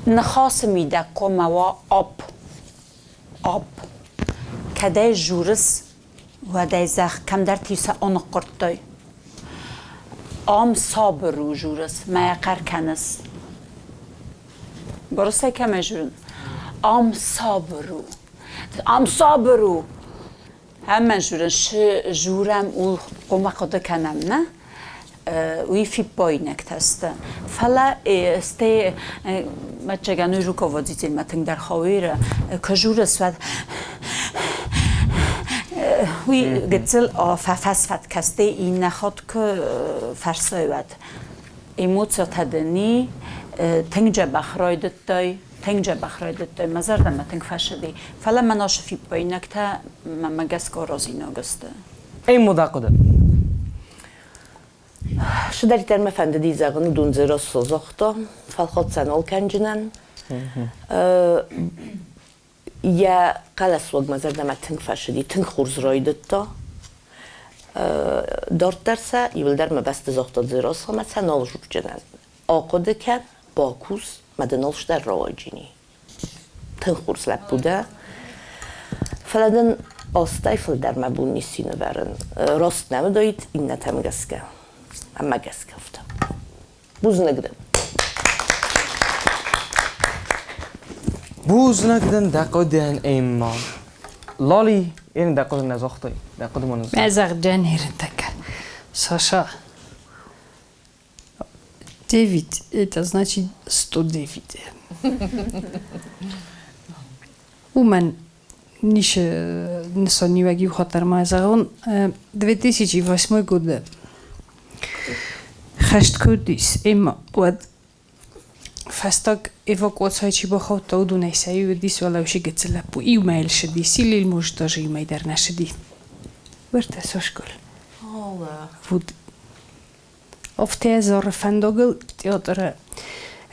Ныхасы мидӕг хъуамӕ уа апп. Апп. Кӕд ӕй журыс, уӕд ӕй зӕгъ, кӕмдӕрты сӕ аныхъхъуырдтой. Ам сабыр у журыс, мӕ йӕ хъӕр кӕныс. Борысӕй кӕмӕй журын? Ам сабыр у. Ам сабыр у! Ӕмӕ журын шы журӕм ул хъуамӕ хъуыды кӕнӕм, нӕ? Уый фиппаинӕгтӕ сты. Фӕлӕ стӕй мӕччӕгӕн уый руководительмӕ тынгдӕр хауиры, куы журыс, уӕд уый гыццыл фӕфӕсфӕд кӕстӕй иннӕ хатт куы фӕрсой, уӕд эмоциятӕ дын и, тынг дзӕбӕх райдыдтай, тынг дзӕбӕх райдыдтой, мӕ зӕрдӕмӕ тынг фӕцыди. Фӕлӕ мӕ носы фиппаинӕгтӕ мӕмӕ гӕсгӕ аразинаг сты. Ӕммод ахъуыды. Цыдӕриддӕр мӕ фӕндыди зӕгъын, уыдон дзы Россо загъта, фӕлхатдзӕн алкӕнджынӕн. Йӕ хъӕлӕсуаг мӕ зӕрдӕмӕ тынг фӕцыди, тынг хорз райдыдта. Дарддӕр сӕ иуылдӕр мӕ бӕсты загъта Дзерассӕ ӕмӕ сӕ нал зурджынӕн. Ахъуыды кӕн, бакус, мӕ дын алцыдӕр рауайджыни. Тынг хорз лӕппу дӕ. Фӕлӕ дын азтӕй фылдӕр мӕ бон ницы нывӕрын. Раст нӕ уыдаид иннӕтӕм гӕсгӕ. Ӕмӕ гӕсгӕ афтӕ. Бузныг дын. Бузныг дын дӕ хъуыдыйӕн, Эмма. Лали, ен дӕ хъуыды нӕ загътай. Дӕ хъуыды ма нын Мӕ зӕгъджӕн ерынтӕккӕ. Саша, 9 это значит 109. Уымӕн ницы нысаниуӕг иу хатт дӕр ма зӕгъон. 2008 годы хӕст куы уыдис, ӕмӕ уӕд фӕстаг эвакуацийы чи бахаудта, уыдонӕй сӕ иу уыдис уӕлӕусы гыццыл лӕппу. Иу мӕйыл ссыдис, или может даже иу мӕй дӕр нӕ ссыди. Уӕртӕ Сошкол. Вот Афтӕ зары фӕндагыл театры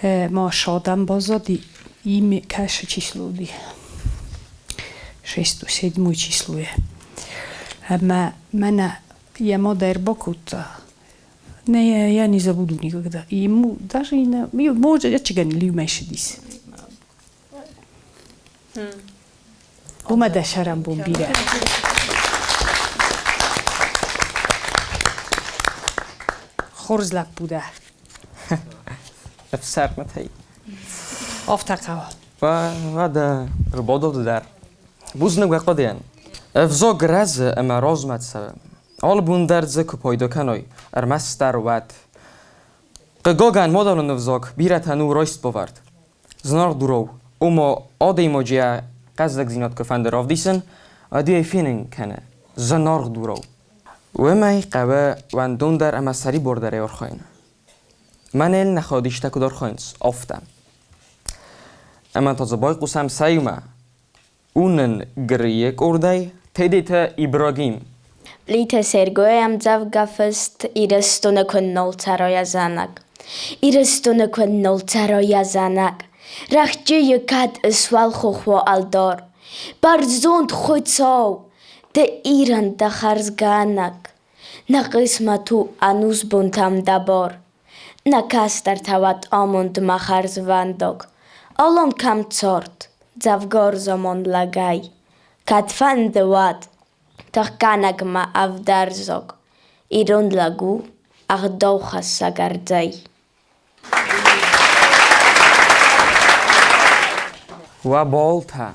ма садӕм баззади, имя кӕсы число уыди. Шестой, седьмой числойы. Ӕмӕ мӕнӕ йӕ мад ӕрбакодта. Не, я не забуду никогда. И ему даже и на... Может, ӕччыгӕн лиумӕ ссыдис. Уымӕ дӕ сӕрӕнбон бирӕ. Хорз лӕппу дӕ. Ӕфсӕрмытӕй. Афтӕ хъӕуы. Уӕдӕ ӕрбадод дӕр. Бузныг уӕ хъуыдыйӕн. Ӕвзаг рӕзы ӕмӕ размӕ цӕуы. Алы бон дӕр дзы куы пайда кӕной, ӕрмӕстдӕр уӕд. Хъыгагӕн, мадӕлон ӕвзаг бирӕтӕн у райстбавӕрд. Зынаргъ дурау, ома адӕймаджы йӕ хъӕздыгдзинад куы фӕнды равдисын, уӕд ӕй фенын кӕны зынаргъ дурау. Уымӕй хъӕуы уӕндондӕр ӕмӕ сӕрибардӕрӕй архайын. Мӕнӕн нӕ хадистӕ куыд архайынц, афтӕ. Ӕмӕ та дзы байхъусӕм сӕ иумӕ. У нын Грийы къордӕй Тедеты Ибрагим. Плиты Сергой ӕмдзӕвгӕ фыст Ирыстоны куы нал цӕрой ӕзӕнӕг. Ирыстоны куы нал цӕрой ӕзӕнӕг, Рӕхджы кӕд ысуӕлхох уа ӕлдар. Бӕрзонд Хуыцау, ды Ирӕн дӕ хӕрзгӕнӕг, Нӕ хъысмӕт у ӕнусбонтӕм дӕ бар. Нӕ кӕстӕртӕ уӕд амондмӕ хӕрзвӕндаг. Алан кӕм цард, дзӕвгар заман лӕгӕй, Кӕдфӕнды уӕд, тыхгӕнӕгмӕ ӕвдӕрзаг, Ирон лӕг у ӕгъдаухӕссӕг ӕрдзӕй. Уӕ болтӕ.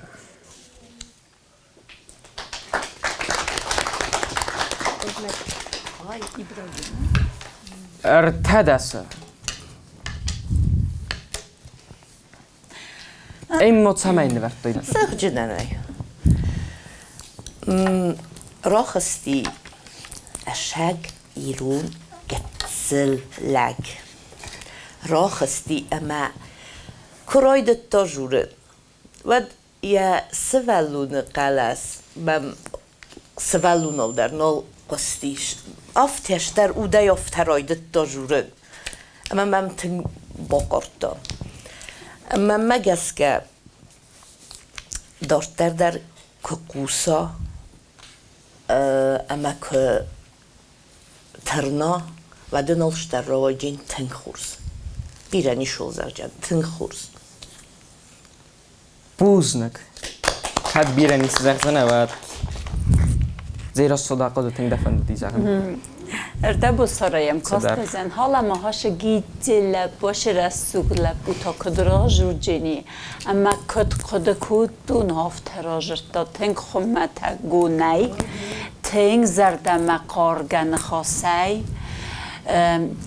Ӕртӕдӕсы. Эммо цӕмӕй нывӕрдтой? Сыгъджынӕнӕй. Рахызти ӕсӕг ирон гыццыл лӕг. Рахызти ӕмӕ куы райдыдта журын, уӕд йӕ сывӕллоны хъӕлӕс мӕм сывӕллонау дӕр нал хъуыстис. Афтӕ стӕр удӕй афтӕ райдыдта журын. Ӕмӕ мӕм тынг бахъардта. Мӕнмӕ гӕсгӕ, дарддӕр дӕр куы хъуса ӕмӕ куы тырна, уӕд ын алцыдӕр рауайдзӕн тынг хорз. Бирӕ ницыуал зӕгъдзӕн, тынг хорз. Бузныг. Кӕд бирӕ ницы зӕгъдзынӕ, уӕд Дзерассо дӕ хъуыды тынг дӕ фӕндыди зӕгъын. Ӕрдӕбосарайӕм кастӕзӕн халама хашы гидзе лӕппу, ашы рӕсугъд лӕппу та куыд разурджени, ӕмӕ куыд хъуыды кодтон, афтӕ разырдта тынг хуымӕтӕгонӕй, тынг зӕрдӕмӕхъаргӕ ныхасӕй.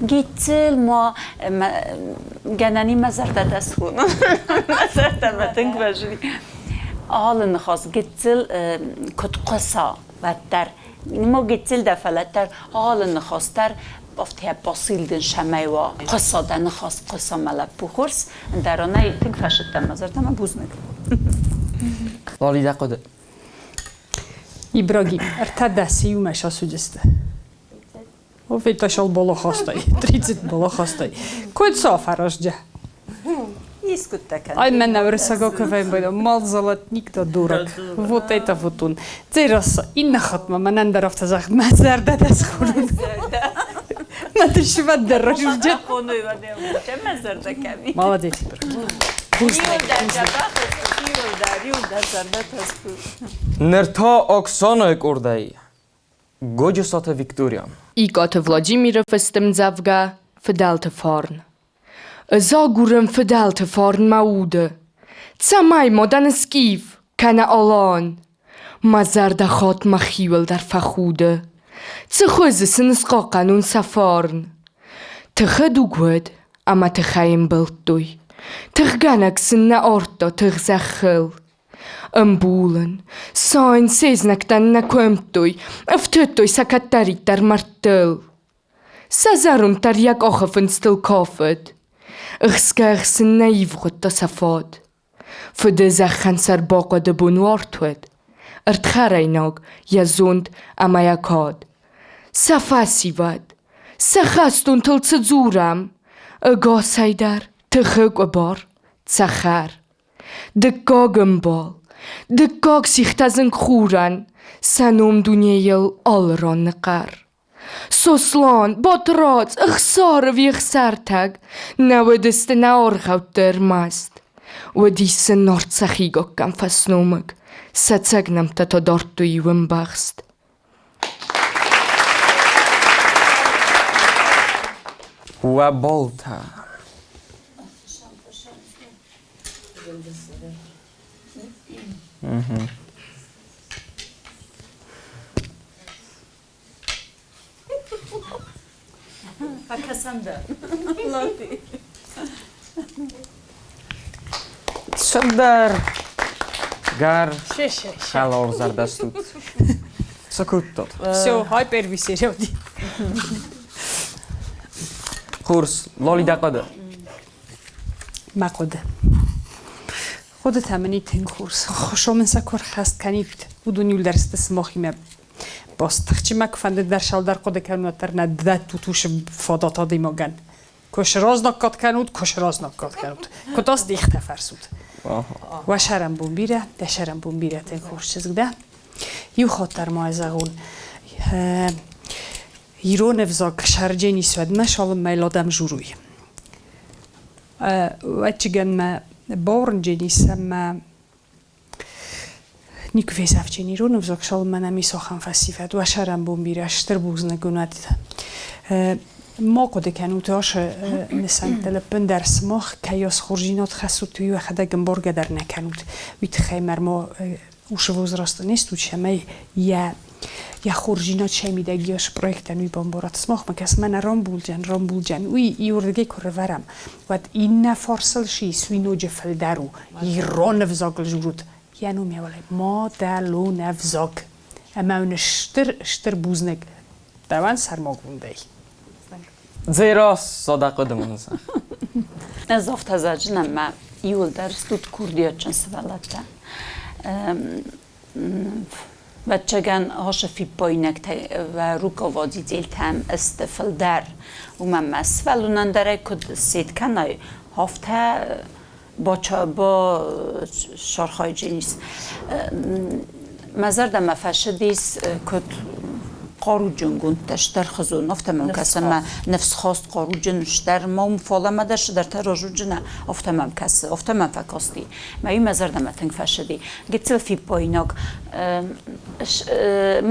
Гиццел ма гӕнӕни мӕ зӕрдӕ дӕ схонон. Мӕ зӕрдӕмӕ тынг бӕззыди. Алы ныхас гыццыл куыд хъуыса, уӕддӕр. Ма гыццыл дӕ, фӕлӕ дӕр алы ныхас дӕр афтӕ басил дын цӕмӕй уа. Хъуыса дӕ ныхас, хъуыса мӕ лӕппу хорз, ӕндӕр ӕнӕй тынг фӕсыдтӕн мӕ зӕрдӕмӕ бузныг. Лали, дӕ хъуыды? Ибрагим, ӕртӕ иумӕ сасудысты. Виташал балахастай, 30 балахастай. Куыд сӕ фӕраздӕ? Ай мӕнӕ уырыссагау куы мал золотник да дурак. Вот это вот он. Дзерассӕ, иннӕ хатт ма мӕнӕн дӕр афтӕ зӕгъ, мӕ зӕрдӕ дӕ схонун. Мӕ дышвӕд дӕр разурджет. Молодец, Ныр та Оксанайы къордӕй Годжысаты Виктория. Икъаты Владимиры фыст ӕмдзӕвгӕ «Фыдӕлты фарн». Ӕз агурын фыдӕлты фарн мӕ уды, Цӕмӕй ма дӕн скиф кӕнӕ алан. Мӕ зӕрдӕ хатт мӕхиуыл дӕр фӕхуды, Цы хуызы сын схъахъхъӕнон сӕ фарн? Тыхы дуг уыд ӕмӕ тыхӕй ӕмбылдтой, Тыхгӕнӕг сын нӕ ардта тых зӕххыл. Ӕмбулын, сайын се знӕгтӕн нӕ куымдтой, ӕфтыдтой сӕ кӕддӕриддӕр мӕрдтыл. Сӕ зӕронд дӕр йӕ къахы фындзтыл кафыд. Ӕхсгӕ-ӕхсын нӕ ивгъуыдта сӕ фӕд. Фыды зӕххӕн сӕрбахъуыды бон уарт уыд, ӕрдхӕрӕйнаг йӕ зонд ӕмӕ йӕ кад. Сӕ фӕсивӕд, сӕ хӕстонтыл цы дзурӕм, ӕгасӕй дӕр тыхы къуыбар, цӕхӕр. Дыккаг ӕмбал, дыккаг сихтӕ зынгхурӕн сӕ ном дунейыл алы ран ныхъхъӕр. Сослан, Батрадз, Ӕхсаров йе хсӕртӕг нӕ уыдысты нӕ аргъӕутты ӕрмӕст. Уыдис сын Нарт сӕхи гаккӕн фӕсномыг, сӕ цӕг нӕмттӕ та дардтой иу ӕмбӕхст. Уӕ болтӕ. Цыдӕр гӕр хӕларзӕрдӕ стут. Цы кодтат? Все, хай первый серия. Хорз, Лоли дӕ хъуыды. Мӕ хъуыды. Хъуыдытӕ мын и тынг хорз. Хуысо мын сӕ куы ӕрхӕст кӕнид, уыдон иуылдӕр сты сымахимӕ баст. Тыхджын мӕ куы фӕндыд дӕр сӕлдӕр хъуыды кӕнын, уӕддӕр нӕ дӕттут уыцы фадат адӕймагӕн. Куы сразнаггад кӕнут, куы сразнаггад кӕнут. Куы та здихтӕ фӕрсут. Уӕ сӕрӕнбон бирӕ, дӕ сӕрӕнбон бирӕ, тынг хорз чызг дӕ. Иу хатт дӕр ма зӕгъон, ирон ӕвзаг сӕрджени суӕдмӕ салынмӕ ладӕм журуй. Ӕвӕццӕгӕн мӕ Бауырнджени сӕмӕ никуы фесӕфджени ирон ӕвзаг, цалынмӕ нӕм ис ахӕм фӕсивӕд. Уӕ сӕрӕнбон бирӕ, стыр бузныг уын уӕд. Ма хъуыды кӕнут ацы нысӕнттыл ӕппындӕр сымах кӕй ас хорздзинад хӕссут, уый уӕхӕдӕг ӕмбаргӕ дӕр нӕ кӕнут. Уый тыххӕй мӕ ма усы возраст не стут, цӕмӕй йӕ йӕ хорздзинад сӕ мидӕг ис проектӕн уый бамбарат. Сымахмӕ кӕс, мӕнӕ рамбулдзӕн, рамбулдзӕн. Уый иуырдыгӕй куы рывӕрӕм, уӕд иннӕ фарсыл сис, уый ноджы фылдӕр у. Ирон ӕвзагыл дзурут. Йӕ ном йӕ уӕлӕ мадӕлон ӕвзаг. Ӕмӕ уын стыр, стыр бузныг дӕуӕн сӕрмагондӕй. Дзерас содахъуыды мын зӕгъ. Ӕз афтӕ зӕгъын ӕмӕ иуылдӕр стут курдиатджын сывӕллӕттӕ. Ӕвӕццӕгӕн, ацы фиппаинӕгтӕ руководителтӕм сты фылдӕр. Уымӕн ӕмӕ сывӕллонӕн дӕр ӕй куыд сет кӕнай, афтӕ сархайджын ис. Мӕ зӕрдӕмӕ фӕцыдис, куыд хъаруджынгондтӕ стӕрхызон, афтӕ мӕм кӕсы ӕмӕ ныфсхаст хъаруджын стӕр ма уым фалӕмӕ дӕр цыдӕртӕ разуджынӕ, афтӕ мӕм кӕсы, афтӕ мӕм фӕкасти. Мӕ уый мӕ зӕрдӕмӕ тынг фӕцыди. Гыццыл фиппаинаг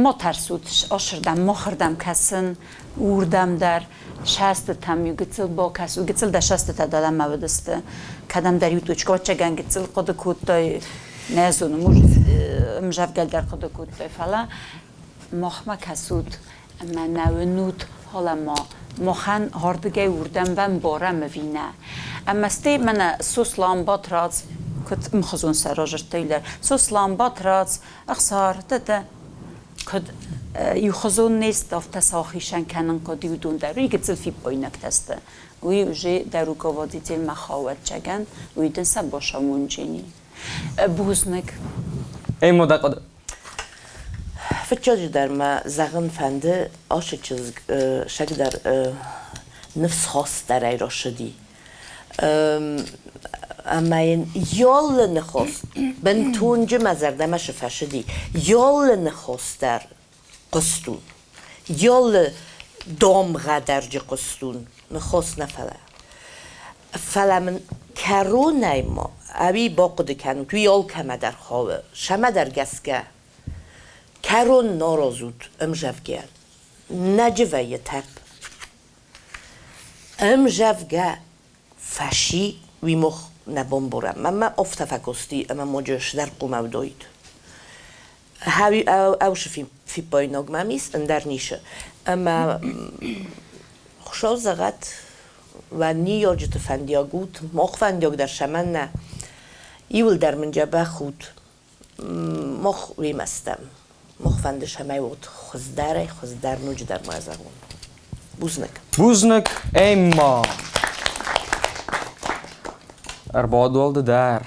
ма тӕрсут асырдӕм, махырдӕм кӕсын, уырдӕм дӕр сӕстытӕм иу гыццыл бакӕс, гыццыл дӕ сӕстытӕ дӕлӕмӕ уыдысты. Кӕдӕмдӕр иу точкӕ гыццыл хъуыды кодтай, нӕ зонын, может, ӕмзӕвгӕ дӕр хъуыды кодтай, фӕлӕ махмӕ кӕсут ӕмӕ нӕ уынут, фӕлӕ ма махӕн ардыгӕй уырдӕм бамбарӕм ӕви нӕ. Ӕмӕ стӕй мӕнӕ Сослан, Батрадз, куыд ӕмхуызон сӕ разырдтой лӕг. Сослан, Батрадз, Ӕхсар, дӕ куыд иухуызон не сты, афтӕ сӕ ахицӕн кӕнын хъуыд уыдон дӕр. Уый гыццыл фиппаинӕгтӕ сты. Уый уже дӕ руководительмӕ хауӕццӕгӕн, уый дын сӕ бацамонджени. Бузныг. Ӕмӕ дӕ хъуыды. Фыццаджыдӕр мӕ зӕгъын фӕнды, ацы чызг сӕгдӕр ныфсхастдӕрӕй рацыди. Ӕмӕ йын алы ныхас бынтонджы мӕ зӕрдӕмӕ цы фӕцыди, алы ныхас дӕр хъуыстон, алы дамгъӕ дӕр джы хъуыстон, ныхас нӕ фӕлӕ. Фӕлӕ мын кӕронӕй ма ӕви бахъуыды кӕнут, уый алкӕмӕ дӕр хауы, сӕмӕдӕр гӕсгӕ. Кӕрон наразут ӕмзӕвгӕ, нӕджы вӕййы тӕпп. Ӕмзӕвгӕ фӕси уый мох нӕ бамбарӕм. Мӕнмӕ афтӕ фӕкасти, ӕмӕ ноджы цыдӕр хъуамӕ уыдаид. Ӕвсы фиппаинаг мӕм ис, ӕндӕр ницы. Ӕмӕ Хуыцау зӕгъӕд, уӕ ныййарджыты фӕндиаг ут, мах фӕндиаг дӕр цӕмӕннӕ. Иуылдӕр мын дзӕбӕх ут. Мах уемӕ стӕм. Мах фӕнды, цӕмӕй уот хуыздӕрӕй хуыздӕр ноджыдӕр ма зӕгъон. Бузныг. Бузныг, Эмма! Ӕрбадуал ды дӕр.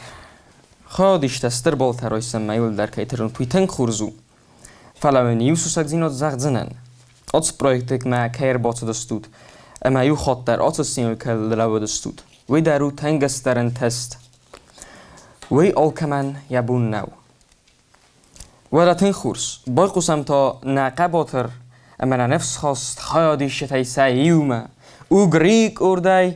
Хӕдистӕ стыр болтӕ райсынмӕ иуылдӕр кӕй тырнут, уый тынг хорз у. Фӕлӕ уын иу сусӕгдзинад зӕгъдзынӕн. Ацы проектмӕ кӕй ӕрбацыдыстут ӕмӕ иу хатт дӕр ацы сценӕйыл кӕй лӕууыдыстут, уый дӕр у тӕнгӕсдӕр ӕнтыст. Уый алкӕмӕн йӕ бон нӕу. Уӕдӕ тынг хорз. Байхъусӕм та нӕ хъӕбатыр ӕмӕ нӕ ныфсхаст хайадисджытӕй сӕ иумӕ. Угри къордӕй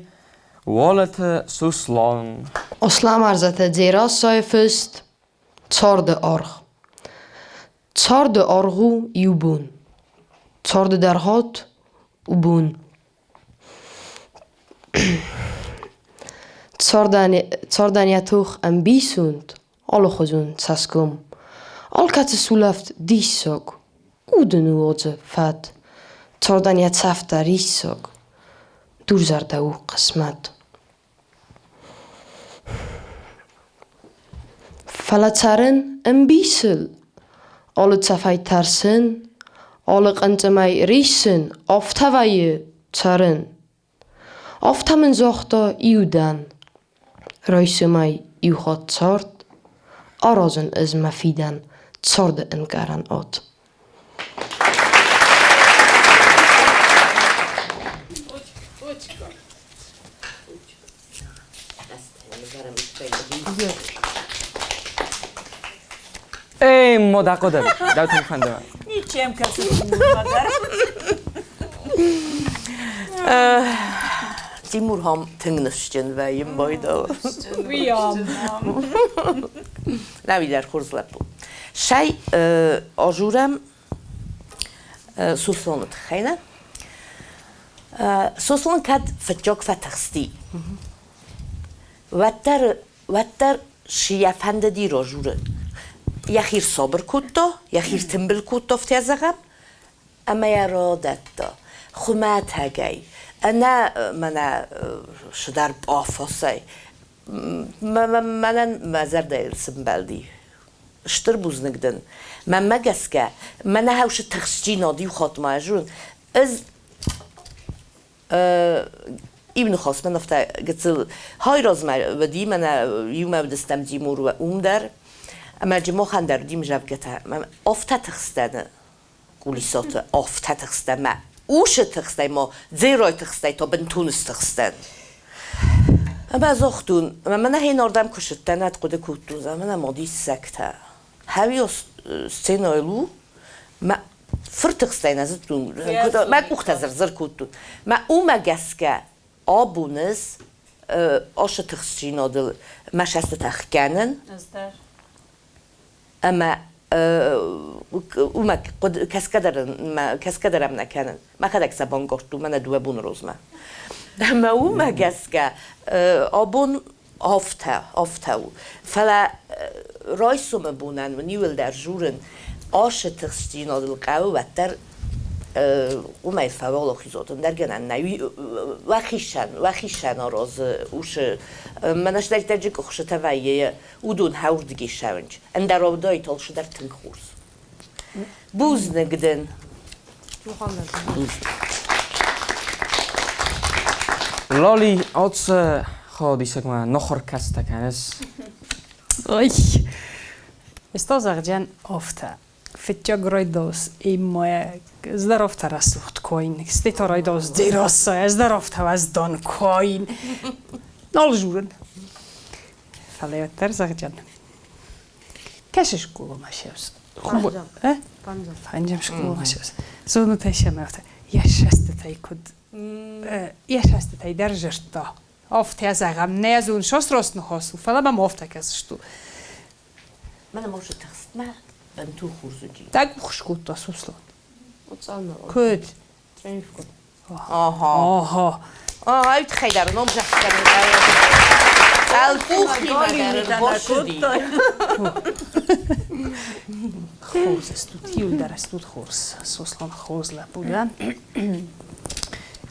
Уалыты Сослан. Аслӕмӕрзаты Дзерассӕйы фыст «Царды аргъ». Царды аргъ у иу бон. Царды дӕргъӕвд у бон. Цардӕн йӕ тох ӕмбисонд, алыхуызон цӕсгом. Алкӕцы сулӕфт диссаг, уды ныууадзы фӕд. Цардӕн йӕ цӕфтӕ риссаг, дурзӕрдӕ у хъысмӕт. Фӕлӕ цӕрын ӕмбисыл, алы цӕфӕй тӕрсын, алы хъынцъымӕй риссын, афтӕ вӕййы цӕрын. Афтӕ мын загъта иу дӕн. Райсомӕй иу хатт цард, аразын ӕз мӕ фидӕн царды ӕнкъарӕн ад. Эй, мода хъуыды. Дӕу тынг фӕнды. Ничем кӕсы. Тимур хам тынг ныфсджын вӕййын байдал. Нӕуи дӕр хорз лӕппу. Сӕй ажурӕм Сосланы тыххӕй, нӕ? Сослан кӕд фыццаг фӕтыхсти, уӕддӕр уӕддӕр шы йӕ фӕндыди разурын. Йӕхи рсабыр кодта, йӕхи ртымбыл кодта, афтӕ зӕгъӕм, ӕмӕ йӕ радӕтта хуымӕтӕгӕй, ӕнӕ мӕнӕ цыдӕр пъафосӕй. Мӕнӕн мӕ зӕрдӕйыл сымбӕлди. Стыр бузныг дын. Мӕнмӕ гӕсгӕ, мӕнӕ хӕусы тыхстдзинад иу хатт ма зон. Ӕз иу ныхас мӕн афтӕ гыццыл хайразмӕ уыди, мӕнӕ иумӕ уыдыстӕм Тимур уым дӕр, ӕмӕ Джимохӕн дӕр уыди мзӕвгӕтӕ. Афтӕ тыхстӕн кулисоты, афтӕ тыхстӕн мӕ усы тыхстӕй ма дзерой тыхстӕй та бынтон стыхстӕн. Ӕмӕ загътон, ӕмӕ мӕнӕ хинордӕм куы сыдтӕн, ӕд хъуыды кодтон, мӕнӕ ма диссӕгтӕ. Хӕуио сценӕйыл у, мӕ фыртыхстӕй нӕ зыдтон, мӕ къухтӕ зыр-зыр кодтон. Мӕ уымӕ гӕсгӕ абон ӕз ацы тыхстдзинадыл мӕ цӕстытӕ хгӕнын ӕмӕ уымӕ кӕсгӕ дӕр ӕм нӕ кӕнын. Мӕхӕдӕг сӕ бангордтон мӕнӕ дыууӕ боны розмӕ. Ӕмӕ уымӕ гӕсгӕ абон афтӕ, афтӕ у. Фӕлӕ райсомы бонӕн уын иуылдӕр журын ашы тыхстдзинадыл хъӕуы уӕддӕр уымӕй фӕуӕлахиз уат, ӕндӕр гӕнӕн нӕй. Уӕхицӕн, уӕхицӕн аразы усы мӕнӕ сдӕрдӕджы къуыхсытӕ вӕййы, уыдон хӕуырдыгӕй ссӕуынц. Ӕндӕр уӕлдай талшыдӕр тынг хорз. Бузныг дын. Лали, оце ходисагма нохор каста кӕныс. Ой, Sto афтӕ. Фыццаг райдос иммӕ здоровта рӕсугъд койн, стӕй райдос дзерассӕ, здоровта уӕздан койн. Нал журын. Фӕлӕ уӕддӕр зӕгъджын. Кӕсы скъоламӕ сӕус. Фӕнджам скъоламӕ сӕус. Зонут ӕй сӕмӕ йӕ сӕстытӕй куыд йӕ сӕстытӕй дӕр зӕрдта. Афтӕ зӕгъӕм, нӕ зон сосрос ныхас у, фӕлӕ мӕм афтӕ кӕсыс ту. Мӕнӕ ма тыхстмӕ бынтон хорз уыди. Дӕ къух скодта Сослан. Куыд? Ага. Ага. Ай тыххӕй дӕр ном зӕгъдзӕн. Ӕлкъухимӕ дӕр босуди. Хорз стут, иуылдӕр стут хорз. Сослан хорз лӕппу дӕ.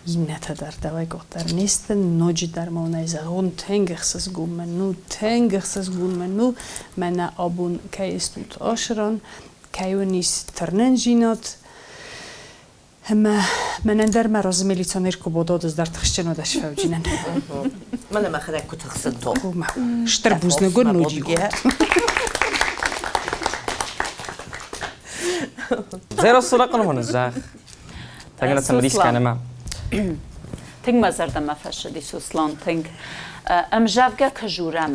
Иннӕтӕ дӕр дӕуӕй къаддӕр не сты, ноджыдӕр ма уын ӕй зӕгъон, тынг ӕхсызгон мын у, тынг ӕхсызгон мын у, мӕнӕ абон кӕй стут Ашыран, кӕй уын ис тырнындзинад, ӕмӕ мӕнӕн дӕр мӕ разы милиционер куы бодод, ӕз дӕр тыхсджын уыд ӕсфӕуджынӕн. Мӕнӕ мӕхӕдӕг куы тыхсын то. Стыр бузныг уын ноджы. Зерос сулакъын зӕгъ. Тагна цымыдис кӕнӕм. Тынг мӕ зӕрдӕмӕ фӕцыди Сослан, тынг. Ӕмзӕвгӕ куы журӕм,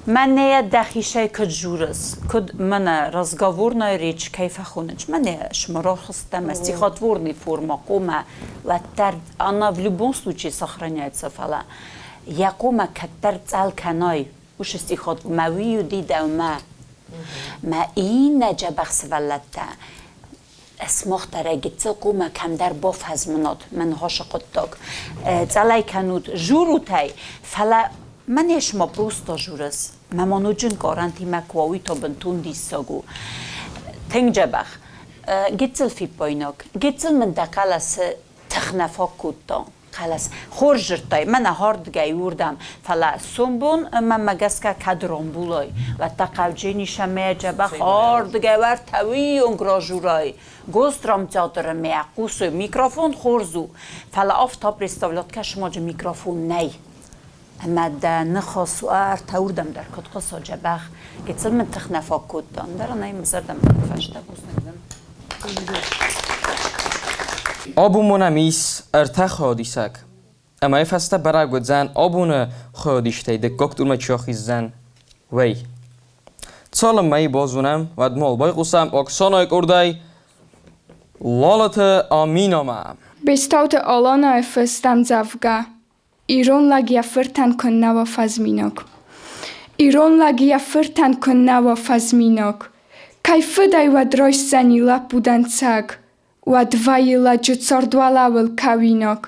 мӕнӕ дӕхицӕй куыд журыс, куыд мӕнӕ разговорная речь кӕй фӕхонынц, мӕнӕ сморохстӕ мӕ стихотворный форма хъомӕ уӕддӕр она в любом случае сохраняется, фӕлӕ йӕ хъомӕ кӕддӕр цъӕл кӕнай, уыцы стихот мӕ уый уыди дӕумӕ. Мӕ иннӕ дзӕбӕх сывӕллӕттӕ смохтарӕй гыццыл къумӕ кӕмдӕр бафӕзмынод мӕ ныхасы хъуыддаг. Цӕлӕй кӕнут журутӕй, фӕлӕ мӕ не сма просто журыс. Мӕ ма ноджы нкъарӕнтимӕ куы уа, уый та бынтон диссаг у. Тынг дзӕбӕх. Гыццыл фиппаинаг. Гыццыл мын дӕ хъӕлӕсы тых нӕ фаг кодта. Хъӕлӕс хорз зыдтай, мӕнӕ хӕрдгӕй уырдӕм, фӕлӕ сомбон мӕнмӕ гӕсгӕ кӕд рамбулай, уӕд та хъауджыни сӕмӕ дзӕбӕх ардыгӕй уӕртӕ уыйонг разурай. Госдрамтеатры мӕ хъусы микрофон хорз у, фӕлӕ афтӕ представлять кӕсмаджы микрофон нӕй. Ӕмӕ дӕ ныхас уӕртӕ уырдӕм дӕр куыд хъуыса дзӕбӕх. Гыццыл мын тых нӕ фаг кодта, ӕндӕр ын ӕй мӕ зӕрдӕмӕ фӕстӕ бузныг дӕн. Абон ӕм ис ӕртӕ хайадисӕг. Ӕмӕ йӕ фӕстӕ бӕрӕг уыдзӕн абоны хайадистӕй дыккаг турмӕ чи ахиздзӕн, уый. Цалынмӕ базонӕм, уӕдмӕ байхъусӕм Оксанайы къордӕй Лалыты Аминамӕ. Бестауты Аланайы фыст ӕмдзӕвгӕ Ирон лӕг йӕ фыртӕн куыннӕ уа фӕзминаг. Ирон лӕг йӕ фыртӕн куыннӕ уа фӕзминаг. Кӕй фыдӕй уӕд райсдзӕни лӕппу дӕнцӕг, Уӕд вӕййы лӕджы цард уӕлӕуыл кӕуинаг,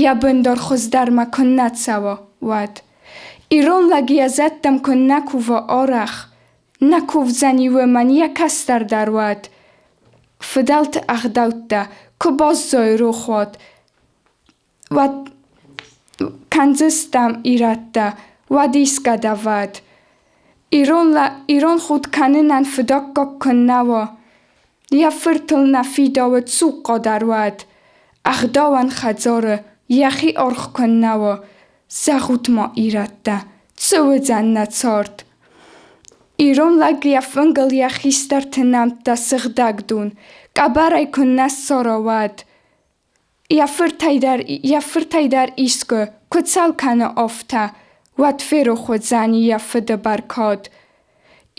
Йӕ бындар хуыздӕрмӕ куыннӕ цӕуа, уӕд. Ирон лӕг йӕ зӕдтӕм куыннӕ кува арӕх, Нӕ кувдзӕни уымӕн йӕ кӕстӕр дӕр уӕд. Фыдӕлты ӕгъдӕуттӕ куы баззайы рохуат, Уӕд кӕндзыстӕм ирӕттӕ, уӕд искӕд ӕвӕд. Ирон худ кӕнынӕн фыдаккаг куыннӕ уа, Йӕ фыртыл нӕ фидауы цухъхъа дӕр уӕд. Ӕгъдауӕн хӕдзары йӕхи аргъ куыннӕ уа, Зӕгъут-ма, ирӕттӕ, цы уыдзӕн нӕ цард? Ирон лӕг йӕ фынгыл йӕ хистӕрты нӕмттӕ сыгъдӕг дон, къӕбӕрӕй куыннӕ ссара, уӕд. Йӕ фыртӕй дӕр искуы куы цӕл кӕны афтӕ, уӕд ферох уыдзӕни йӕ фыды бӕркад.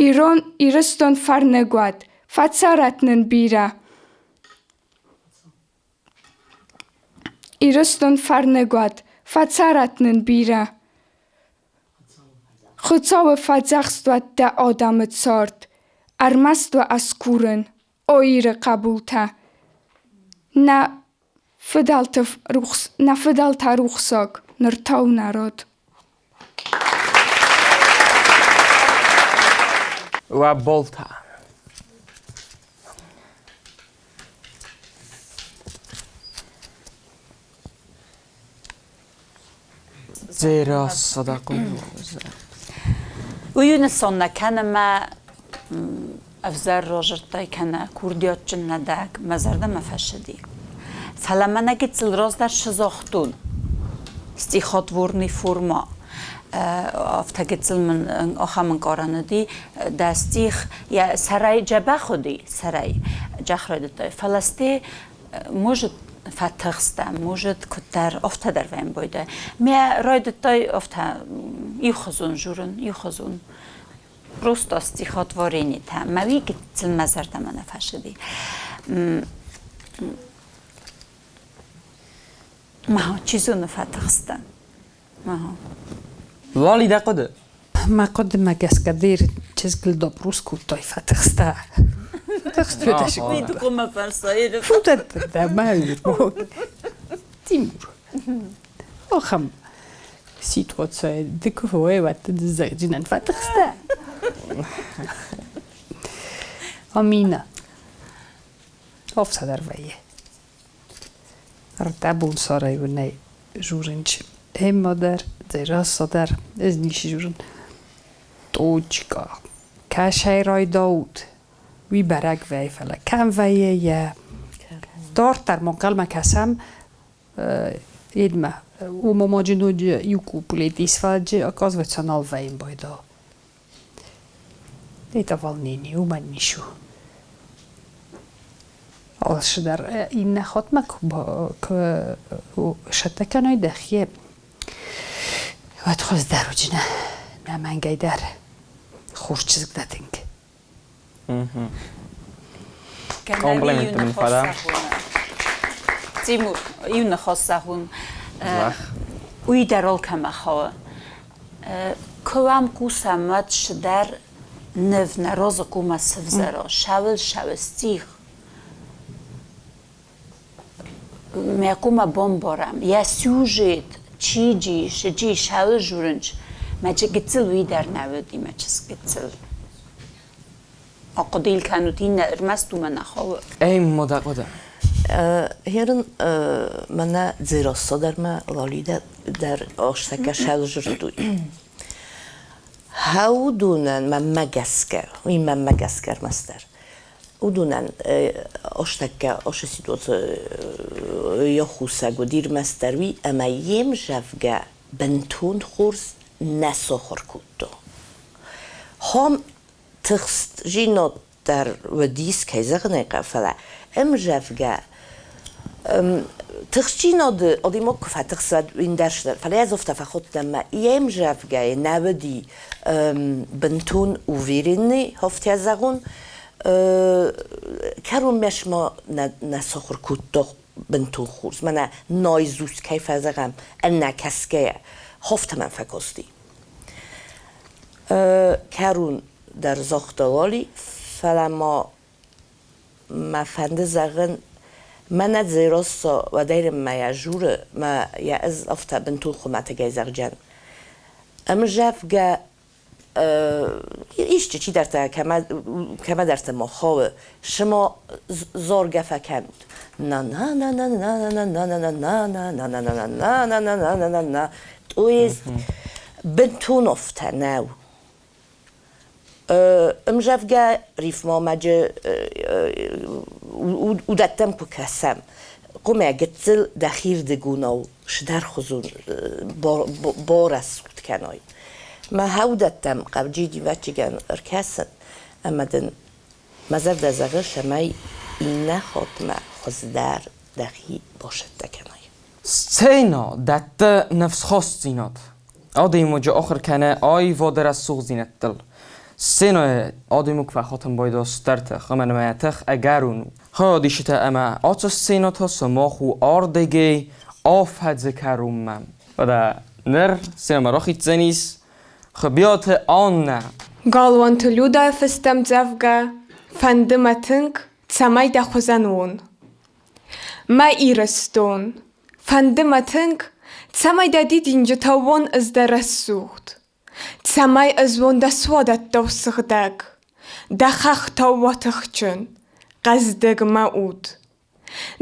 Ирон Ирыстон фӕрныг уӕд, фӕцӕрӕд нын бирӕ. Ирыстон фӕрныг уӕд, фӕцӕрӕд нын бирӕ. Хуыцауы фӕдзӕхст уӕд дӕ адӕмы цард, ӕрмӕст уӕ ӕз курын, О Иры хъӕбултӕ! Нӕ фыдӕлты рухс, нӕ фыдӕлтӕ рухсаг, ныр та у народ. Уӕ болтӕ. Уый нысон нӕ кӕны мӕ ӕвзӕр рожырдтай кӕнӕ курдиатджын нӕ дӕг, мӕ зӕрдӕмӕ фӕсыди. Фӕлӕ мӕнӕ гыццыл раздӕр сызагътон стихотворный форма. Афтӕ гыццыл мын ахӕм ӕнкъарӕн уыди, дӕ стих йӕ сӕрӕй дзӕбӕх уыди, сӕрӕй джах райдыдтай, фӕлӕ сте может фӕтыхстӕ, может куыддӕр афтӕ дӕр вӕмбойдӕ. Мӕ райдыдтай афтӕ иухуызон журын, иухуызон. Просто стихотворенитӕ. Мӕ уый гыццыл мӕ зӕрдӕмӕ нӕ фӕсыди. Ма, чи зоны фӕтыхстӕн. Лали, дӕ хъуыды? Мӕ хъуыдымӕ гӕсгӕ дӕр чызгыл допрос кодтой, фӕтыхстӕ. Фӕтыхст Тимур. Ахӕм ситуацийы ды куы фӕуай, уӕд дын зӕгъдзынӕн фӕтыхстӕ. Амина. Афтӕ дӕр вӕййы. Ӕрдӕбонсарӕй уынӕй журынч Эмма дӕр, Дзерассӕ дӕр, ӕз ницы журын. Точка. Кӕсӕй райдаут, уый бӕрӕг вӕййы, фӕлӕ кӕм вӕййы йӕ. Дарддӕр ма ӕнхъӕлмӕ кӕсӕм едмӕ. Уымӕ ма ноджы иу куплет ис, фӕлӕ оказывается нал вӕййын байдал. Это волнение, уымӕн ницы у. Алцыдӕр иннӕ хатмӕ куы сӕттӕ кӕной дӕхи, уӕд хуыздӕр уыдзынӕ. Нӕ мӕнгӕй дӕр хорз чызг дӕ тынг. Комплимент мын фӕдӕ. Тимур, иу ныхас зӕгъон. Уый дӕр алкӕмӕ хауы. Куы уӕм хъусӕм, уӕд цыдӕр ныв нӕ розы къумӕ сывзӕра, сӕуыл-сӕуы стих. Мӕ къумӕ бамбарӕм, йӕ сюжет, чи джи, шы джи, сӕуыл журынч, мӕ гыццыл уый дӕр нӕ уыди, мӕ чызг гыццыл. Ахъуыды кӕнут, иннӕ ӕрмӕст уымӕ нӕ хауы. Ӕм дӕ хъуыды. Херын мӕнӕ Дзерассӕ дӕр мӕ Лали дӕр астӕккӕ сӕлзырдтой. Уыдонӕн мӕнмӕ гӕсгӕ, уый мӕнмӕ гӕсгӕ ӕрмӕстдӕр, уыдонӕн астӕккӕ ашы ситуаци йӕхусӕг уыди ӕрмӕстдӕр уый, ӕмӕ йе мзӕвгӕ бынтон хорз нӕ сахуыр кодта. Хом тыхстдзинад дӕр уыдис, кӕй зӕгъын ӕй хъӕуы, фӕлӕ ӕмзӕвгӕ тыхстдзинады адӕймаг куы фӕтыхсы, уӕд уый ӕндӕр фӕлӕ ӕз афтӕ фӕхудтӕн мӕ йе мзӕвгӕйы нӕ уыди бынтон уверенный, афтӕ зӕгъон, кӕронмӕ ма нӕ сахуыр кодта. Бынтон хорз. Мӕнӕ наизусть кӕй фӕзӕгъӕм, ӕнӕкӕсгӕйӕ, афтӕ мӕм фӕкасти. Кӕрон дӕр загъта Лали, фӕлӕ ма мӕ фӕнды зӕгъын, мӕнӕ Дзерассӕ уӕдӕй мӕ журы, мӕ йӕ ӕз афтӕ бынтон хуымӕтӕгӕй зӕгъджӕн. Ӕмзӕвгӕ исчи чидӕртӕ кӕмӕдӕртӕ ма хауы, сыма заргӕ фӕкӕнут. На на на на на на на на на на на на на на на на на на на на. То есть бынтон афтӕ нӕу. Ӕмзӕвгӕ рифмамӕджы уыдӕттӕм куы кӕсӕм, хъуымӕ гыццыл дӕхирдыгонау сдӕрхуызон барӕсугъд кӕной. Мӕ уыдӕттӕм хъавджиди вӕччигӕн ӕркӕсын, ӕмӕ дын мӕ зӕрдӕ зӕгъы, цӕмӕй иннӕ хатмӕ хуыздӕр дӕхи басӕттӕ кӕнай. Сценӕ дӕтты ныфсхастдзинад. Адӕймаджы ахуыр кӕны аивады рӕсугъддзинӕдтыл. Сценӕйы адӕймаг фӕхатын байдыдта стыр тых, ӕмӕ нымайа тых ӕгӕрон у. Хайадисджытӕ ӕмӕ ацы сценӕтӕ сымах у ардыгӕй афӕдзы кӕронмӕ. Уӕдӕ ныр сценӕмӕ рахитдзӕнис Хуыбиаты Аннӕ. Галуанты Людӕйы фыст ӕмдзӕвгӕ «Фӕнды мӕ тынг, цӕмӕй дӕ хуызӕн уон». Мӕ Ирыстон, фӕнды мӕ тынг, цӕмӕй дӕ дидинджытӕ уон ӕз дӕ рӕсугъд, цӕмӕй ӕз уон дӕ суадӕттау сыгъдӕг, дӕ хӕхтау уа тыхджын, хъӕздыг мӕ уд.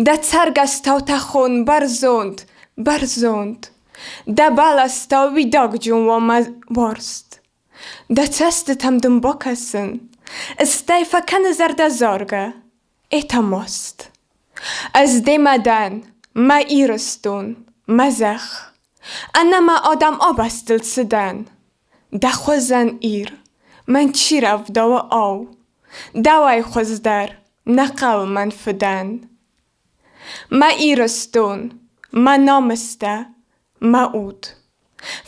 Дӕ цӕргӕстау тӕхон бӕрзонд, бӕрзонд, дӕ бӕлӕстау уидагджын уа мӕ уарзт. Дӕ цӕстытӕм дын бакӕсын, стӕй фӕкӕны зӕрдӕ заргӕ. Это мост. Ӕз демӕ дӕн, мӕ Ирыстон, мӕ зӕхх. Ӕнӕ мӕ адӕм абӕстыл цыдӕн. Дӕ хуызӕн Ир, мӕн чи рӕвдауы, ау? Дӕуӕй хуыздӕр нӕ хъӕуы мӕн фыдӕн. Мӕ Ирыстон, мӕ намыс дӕ, мӕ уд.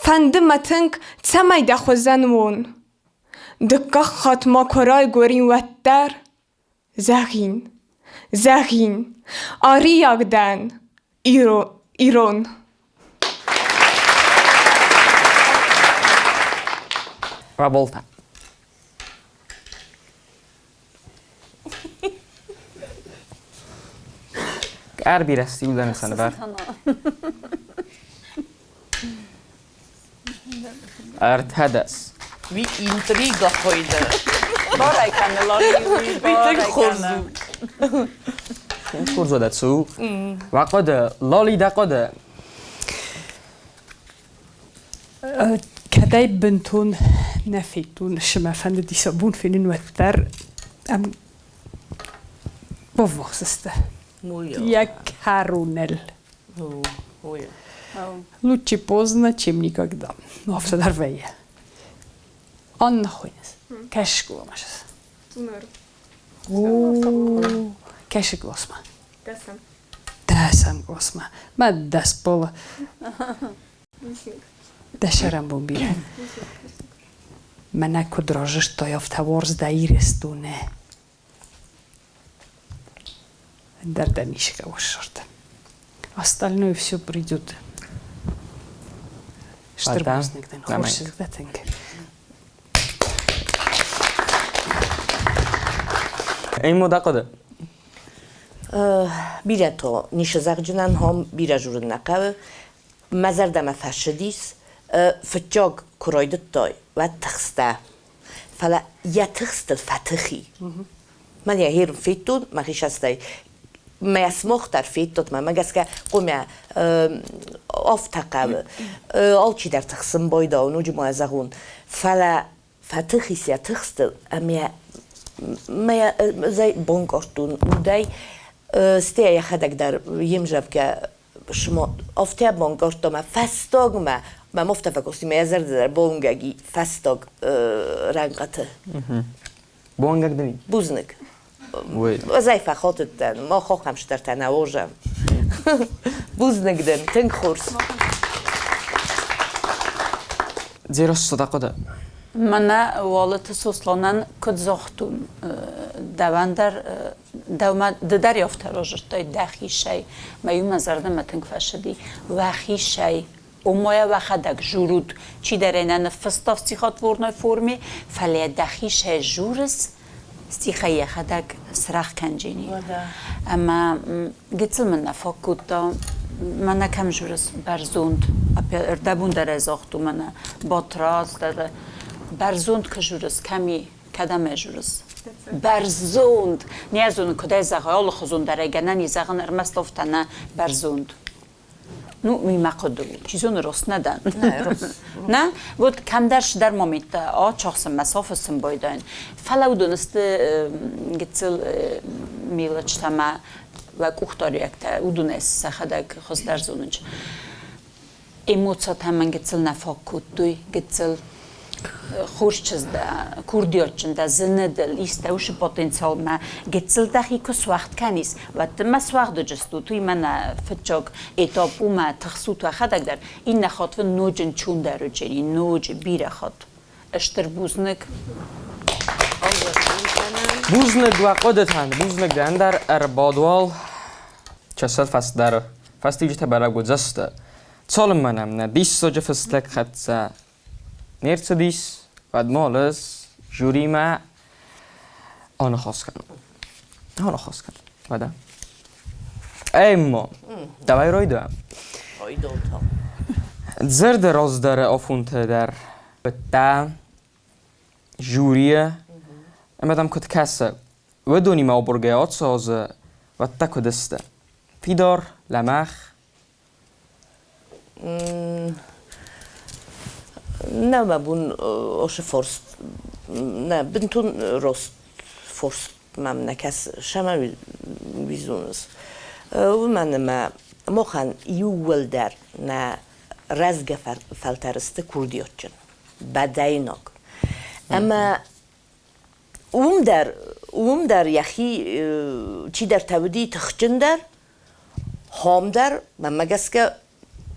Фӕнды мӕ тынг, цӕмӕй дӕ хуызӕн уон. Дыккаг хатт ма куы райгуырин, уӕддӕр Зӕгъин, зӕгъин, ариаг дӕн, ирон. Раболта. Ӕрбирӕ сиудӕн сӕнвӕр. Ӕртӕдӕс. Уый интрига хуыйны. Барӕй кӕны Лали, уый тынг хорз у. Тынг хорз уӕдӕ цу. Уӕ хъуыды, Лали, дӕ хъуыды. Кӕдӕй бынтон нӕ федтон, мӕ фӕндыди сӕ бон фенын уӕддӕр ӕм баввахс сты. Йӕ кӕроныл. Лучше поздно, чем никогда. Афтӕ дӕр вӕййы. Анна хуыйныс. Кӕсыс скъоламӕ О, кӕсы классмӕ. Дӕсӕм. Дӕсӕм классмӕ. Мӕ дӕс бола. Дӕ сӕрӕнбон бирӕ. Мӕнӕ куыд разызтай, афтӕ уарз дӕ Ирыстоны. Ӕндӕр дӕ ницӕуыл ссардта. Остальное все придет. Стыр бузныг дын, хорз чызг дӕ тынг. Ӕмӕ дӕ хъуыды? Бирӕтӕ ницы зӕгъджынӕн хом бирӕ журын нӕ хъӕуы. Мӕ зӕрдӕмӕ фӕцыдис, фыццаг куы райдыдтай, уӕд тыхстӕ. Фӕлӕ йӕ тыхстыл фӕтых и. Мӕн йӕ херм федтон, мӕхи састӕй. Мӕ смох дӕр федтон, мӕ гӕсгӕ хъуымӕ афтӕ хъӕуы. Алчидӕр тыхсын байдауы, ноджы ма зӕгъон. Фӕлӕ фӕтых ис йӕ тыхстыл ӕмӕ мӕ зӕй банкъардтон удӕй, стӕй йӕхӕдӕг дӕр йе мзӕвгӕ афтӕ банкъардта мӕ фӕстагмӕ, мӕм афтӕ фӕкасти, мӕ зӕрдӕ дӕр бауынгӕг и фӕстаг рӕнхъыты. Бауынгӕг дын и? Бузныг. Ӕз ӕй фӕхатыдтӕн, мах ахӕм стӕртӕ нӕ уарзӕм. Бузныг дын, тынг хорз. Дзерассӕ дӕ хъуыды? Мӕнӕ Уалыты Сосланӕн куыд загътон, дӕуӕн дӕр. Дӕумӕ ды дӕр афтӕ разырдтай дӕхицӕй, мӕ-иу мӕ зӕрдӕмӕ тынг фӕцыди. Уӕхицӕй, ома уӕхӕдӕг журут, чидӕр ӕй нӕ ныффыста в стихотворной форме, фӕлӕ дӕхицӕй журыс, стихӕй йӕхӕдӕг цырагъ кӕнджени. Ӕмӕ гыццыл мын нӕ фаг кодта, мӕнӕ кӕм журыс, бӕрзонд, ӕрдӕбон дӕр ӕй загътон, мӕнӕ Батрадз дӕр, бӕрзонд куы журыс, кӕм и? Кӕдӕм ӕй журыс? Бӕрзонд! Не зонын, куыд ӕй зӕгъай, алыхуызон дӕр ӕй гӕнӕн и зӕгъын, ӕрмӕст афтӕ нӕ, бӕрзонд. Ну, уый мӕ хъуыды у. Чи зоны, рост нӕ дӕн. Нӕ? Вот кӕмдӕр цыдӕр моменттӕ ачахсын мӕ сафысын байдайын. Фӕлӕ уыдон сты гыццыл мелочтӕ мӕ уӕ къухдариӕгтӕ, уыдонӕй сӕхӕдӕг хуыздӕр зонынц. Эмоциятӕ мын гыццыл нӕ фаг кодтой, гыццыл хорз чызг дӕ, курдиатджын дӕ, зыны дыл, истӕусы потенциалмӕ гыццыл дӕхи куы суӕгъд кӕнис, уӕд дын мӕ суӕгъдыджыстут, уый мӕнӕ фыццаг этап у мӕ тыхсут уӕхӕдӕг дӕр, иннӕ хатт уын ноджы нчондӕр уыджени, ноджы бирӕ хатт. Стыр бузныг. Бузныг уӕ хъуыдытӕн, бузныг дӕ ӕндӕр ӕрбадуал. Часӕт фӕстӕдӕр фӕстиуджытӕ бӕрӕг уыдзысты. Цалынмӕ нӕм нӕ диссаджы фыстӕг хӕццӕ не рцыдис, уӕдмӕ алыз жюримӕ аныхас кӕнон. Аныхас кӕнон. Уӕдӕ. Эмма, давай райдайӕм. Райдайӕм. Дзырды раздӕры афонты дӕр быдта жюрийы ӕмӕ дӕм куыд кӕсы, уыдонимӕ аборгӕ ацы азы уӕдта куыд сты? Фидар, лӕмӕгъ? Нӕ мӕ бон ошы форст, нӕ бынтон рост форст мӕм нӕ кӕсы, сӕмӕ уизоныс. Уымӕн ӕмӕ махӕн иууылдӕр нӕ рӕзгӕ фӕлтӕр сты курдиатджын, бӕдӕйнаг. Ӕмӕ уым дӕр йӕхи чидӕртӕ уыди тыхджындӕр, хомдӕр, мӕнмӕ гӕсгӕ,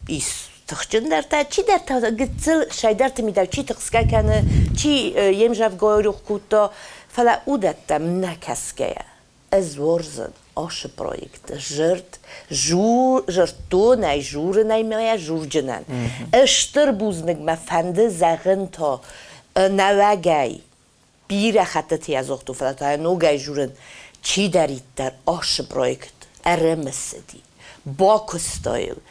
ис тыхджындӕртӕ, чидӕртӕ гыццыл сӕйдӕрты мидӕг чи тыхсгӕ кӕны, чи йе мзӕвгойрух кодта, фӕлӕ уыдӕттӕм нӕ кӕсгӕйӕ, ӕз уарзын ашы проекты зырд, зырдтонӕй, журынӕй мӕ журджынӕн. Стыр бузныг мӕ фӕнды зӕгъын та нӕуӕгӕй бирӕ хӕттыты йӕ загътон, фӕлӕ та йӕ ногӕй журын, чидӕриддӕр ашы проект ӕрымысыди, бакуыста йыл.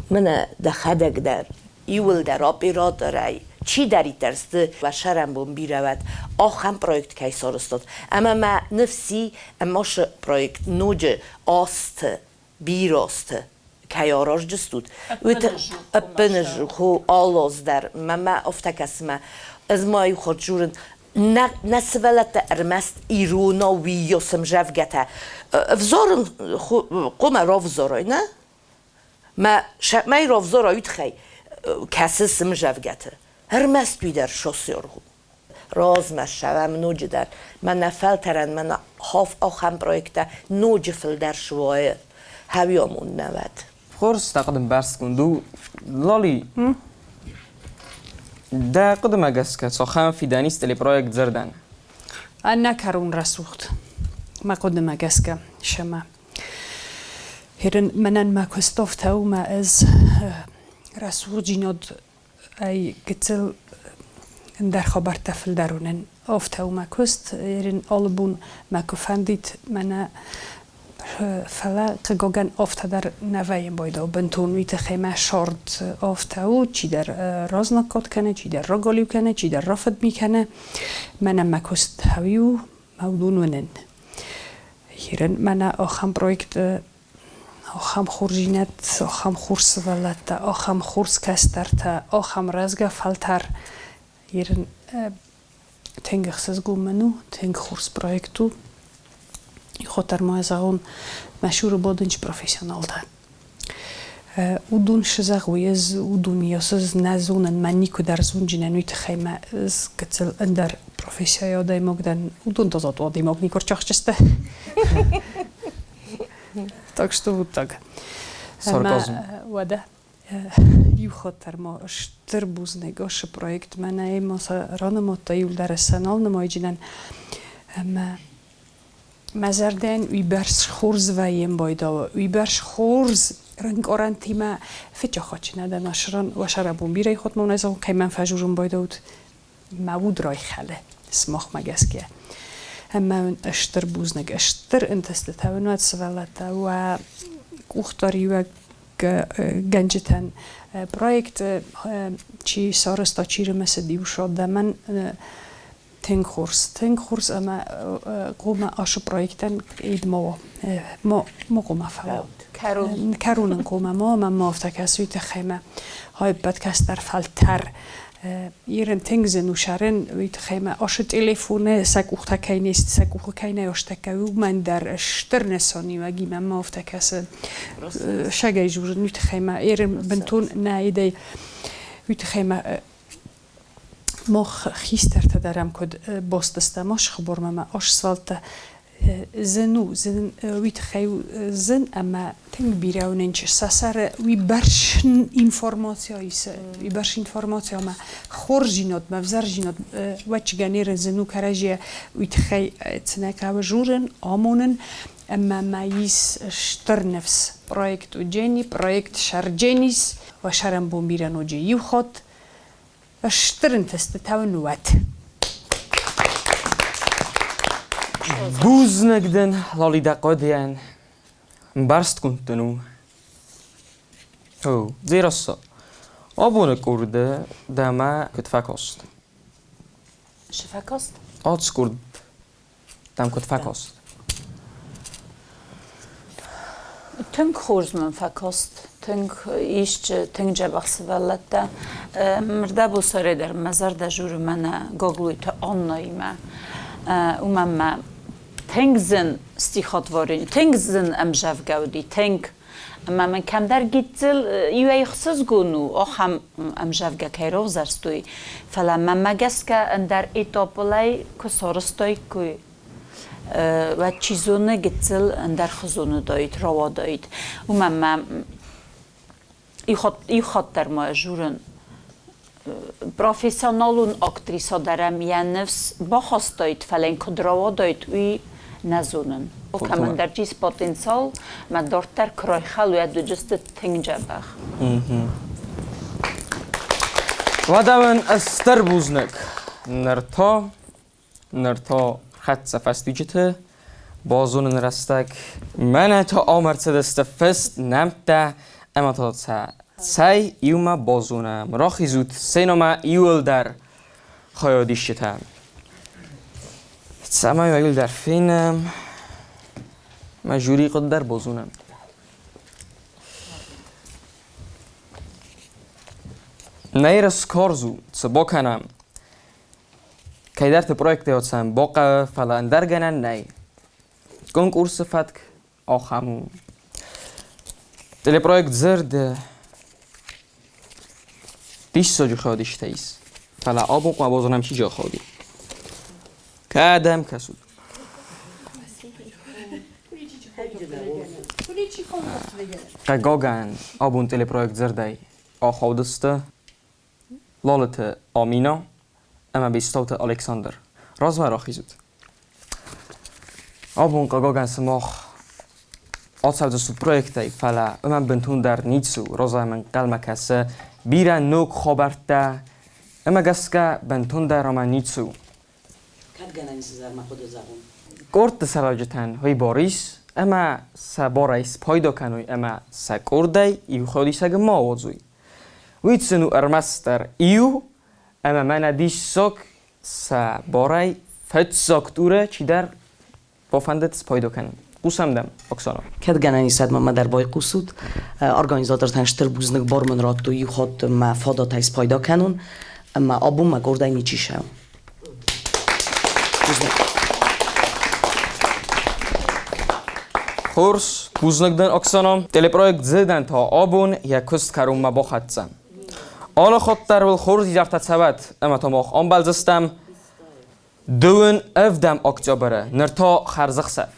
Мӕнӕ дӕхӕдӕг дӕр, иуылдӕр операторӕй, чидӕриддӕр сты, уӕ сӕрӕнбон бирӕ уӕд, ахӕм проект кӕй сарӕзтат. Ӕмӕ мӕ ныфс и, ӕмӕ ашы проект ноджы азты, бирӕ азты кӕй араздзыстут, ӕппынӕдзух алы аз дӕр. Мӕ афтӕ кӕсы мӕ, ӕз ма иу хатт дзурын, нӕ сывӕллӕттӕ ӕрмӕст иронау уыййас ӕмзӕвгӕтӕ ӕвзарын хъуамӕ равзарой, нӕ? Мӕ сӕмӕй равзарой уый тыххӕй, кӕцы цы мзӕвгӕты. Ӕрмӕст уый дӕр сосӕргъ у. Размӕ ссӕуӕм ноджыдӕр. Мӕнӕ фӕлтӕрӕн, мӕнӕ ахӕм проекттӕ ноджы фылдӕр суайы. Хӕуи амонд нӕ уӕд. Хорз, дӕ хъуыды бӕрцгонд у. Лали, дӕ хъуыдымӕ гӕсгӕ цахӕм фидӕн ис телепроект Дзырдӕн? Ӕнӕкӕрон рӕсугъд. Мӕ хъуыдымӕ гӕсгӕ, сӕмӕ. Херын мӕнӕн мӕ куыст афтӕ у, мӕ ӕз рӕсугъддзинад ӕй гыццыл ӕндӕр хабӕрттӕ фылдӕр уынын. Афтӕ у мӕ куыст, ерын алы бон мӕ куы фӕндид, мӕнӕ фӕлӕ хъыгагӕн афтӕ дӕр нӕ вӕййы байдау бынтон. Уый тыххӕй мӕ сӕрд афтӕ у, чидӕр разнаггад кӕны, чидӕр рагалиу кӕны, чидӕр рафыдми кӕны. Мӕнӕн мӕ куыст хӕуи у, мӕ уыдон уынын. Ерын мӕнӕ ахӕм проект ахӕм хорздзинад, ахӕм хорз сывӕллӕттӕ, ахӕм хорз кӕстӕртӕ, ахӕм рӕзгӕ фӕлтӕр. Ерын тынг ӕхсызгон мын у, тынг хорз проект у. Хотӕр ма зӕгъон, мӕ сюры бадынч профессионалтӕ. Уыдон сызӕгъ, ӕз уыдон ӕз нӕ зонын, мӕ никуы дӕр зонджынӕн, уый тыххӕй мӕ ӕз гыццыл ӕндӕр профессияйы адӕймаг дӕн. Уыдон та зато адӕймаг никуы рчахсджысты. Так что вот так. Сарказм. Уӕдӕ иу хатт дӕр ма стыр бузныг ашы проект мӕнӕ ма сӕ ранымадта иуылдӕр сӕ нал нымайджынӕн. Ӕмӕ Мӕ зӕрдӕйӕн уыйбӕрц хорз вӕййӕм байдауы, уыйбӕрц хорз рынкъарӕнтимӕ фечахачы нӕ дӕн асыран уӕ сӕрӕбон бирӕ хотмон ӕз кӕй мӕм фӕжурын байдаут, мӕ уд райхӕлы сымахмӕ гӕсгӕ. Ӕмӕ уын стыр бузныг, стыр ӕнтыстытӕ уын уӕд, сывӕллӕттӕ, уӕ къухдариуӕггӕнджытӕн проект чи сарӕзта, чи рымысыд иу адӕмӕн тынг хорз, тынг хорз ӕмӕ хъуамӕ ацы проектӕн ид ма уа, ма хъуамӕ фӕуа. Кӕрон ын хъуамӕ ма ӕмӕ ма афтӕ кӕсы, уый тыххӕй мӕ ӕппӕт кӕстӕр фӕлтӕр Ирын тынг зын у сӕрын, уый тыххӕй мӕ ацы телефоны сӕ къухтӕ кӕй не сты, сӕ къухы кӕй нӕ астӕккӕ, уымӕн дӕр стыр нысаниуӕгимӕ ма афтӕ кӕсы. Сагӕй дзурын, уый тыххӕй мӕ Ирын бынтон нӕ идӕй, уый тыххӕй мӕ мах хистӕртӕ дӕр ӕм куыд бастыстӕм ас хабармӕ ӕмӕ асфальттӕ зын у, зын уый тыххӕй у зын ӕмӕ тынг бирӕ у нын сӕ сӕры уыйбӕрц информаци исы, уыйбӕрц информаци ӕмӕ хорздзинадмӕ, ӕвзӕрдзинад уӕччыгӕнеры зын у кӕрӕдзийӕ уый тыххӕй цынӕ хъӕуы журын, амонын ӕмӕ ма ис стыр ныфс. Проект уыджени, проект сӕрдженис, уӕ сӕрӕнбон бирӕ ноджы иу хатт стыр ӕнтыстытӕ уын уӕд. Бузныг дын, Лолида Хъодиан. Ӕмбӕрстгонд дын у. О, Дзерассӕ, абоны къорды дӕмӕ куыд фӕкаст? Цы фӕкаст? Ацы къорд дӕм куыд фӕкаст? Тынг хорз мӕм фӕкаст. Тынг исчи, тынг дзӕбӕх сывӕллӕттӕ. Мырдӕбосарӕй дӕр мӕ зӕрдӕ журы мӕнӕ Гаглойты Аннаимӕ. Уымӕн мӕ тынг зын стихотворение, тынг зын ӕмзӕвгӕ уыди, тынг. Ӕмӕ мын кӕмдӕр гыццыл иуӕй ӕхсызгон у, ахӕм ӕмзӕвгӕ кӕй равзӕрстой, фӕлӕ мӕнмӕ гӕсгӕ ӕндӕр этапылӕй куы сарӕзтаиккой, уӕд чи зоны гыццыл ӕндӕрхуызон уыдаид, рауадаид. Уымӕн мӕ иу хатт дӕр ма журын профессионалон актрисӕ дӕр ӕм йӕ ныфс бахастаид, фӕлӕ йын куыд рауадаид, уый нӕ зонын. Кӕмӕндӕр ис потенциал, мӕ дарддӕр куы райхӕл, уӕд уыдысты тынг дзӕбӕх. Уӕдӕ уын стыр бузныг. Ныр та, ныр та хӕццӕ фӕстиуджыты базонын рӕстӕг. Мӕнӕ та ам ӕрцыдысты фыст нӕмттӕ ӕмӕ та сӕ цӕй иумӕ базонӕм. Рахизут сценӕмӕ иуылдӕр хайадисджытӕ. Цӕмӕй уӕ иуылдӕр фенӕм, мӕ жюри хъуыд дӕр базонӕм. Нӕ ерыс карз у, цы бакӕнӕм? Кӕйдӕрты проекттӕ сӕм бахъӕуы, фӕлӕ ӕндӕр гӕнӕн нӕй. Конкурсы фӕтк ахӕм у. Телепроект «Дзырд» диссаджы хайадистӕ ис, фӕлӕ абон хъуамӕ базонӕм, чи ахауди. Кӕдӕм кӕсут? Хъыгагӕн, абон телепроект «Дзырдӕй» ахаудысты Лалыты Амина ӕмӕ Бестауты Александр. Размӕ рахизут. Абон хъыгагӕн сымах ацӕудзыстут проектӕй, фӕлӕ уымӕн бынтондӕр ницы у. Розӕ ӕнхъӕлмӕ кӕсы бирӕ ног хабӕрттӕ ӕмӕ гӕсгӕ бынтондӕр ӕмӕ ницы у. Кӕд гӕнӕн ис изӕрмӕ хъуыды зӕгъун? Къордты цӕрӕджытӕн уый бар ис, ӕмӕ сӕ барӕй спайда кӕной ӕмӕ сӕ къордӕй иу ходисӕг ма уадзой. Уый сын у ӕрмӕстдӕр иу ӕмӕ мӕнӕ диссаг сӕ барӕй фыццаг туры чидӕр бафӕндыд спайда кӕнын. Хъусӕм дӕм, Оксана. Кӕд гӕнӕн ис, мӕ дӕр байхъусут. Организатортӕн стыр бузныг бар мын радтой иу хатт мӕ фадатӕй спайда кӕнун ӕмӕ абон мӕ къордӕй ничи сӕу. Бузныг. Хорз, бузныг дын, Оксана. Телепроект «Дзыдӕн» та абон йӕ куыст кӕронмӕ бахӕццӕ. Алы хатт дӕр уыл хорз изӕртӕ цӕуӕд, ӕмӕ та мах амбӕлдзыстӕм 27 октябры. Ныр та хӕрзӕхсӕв.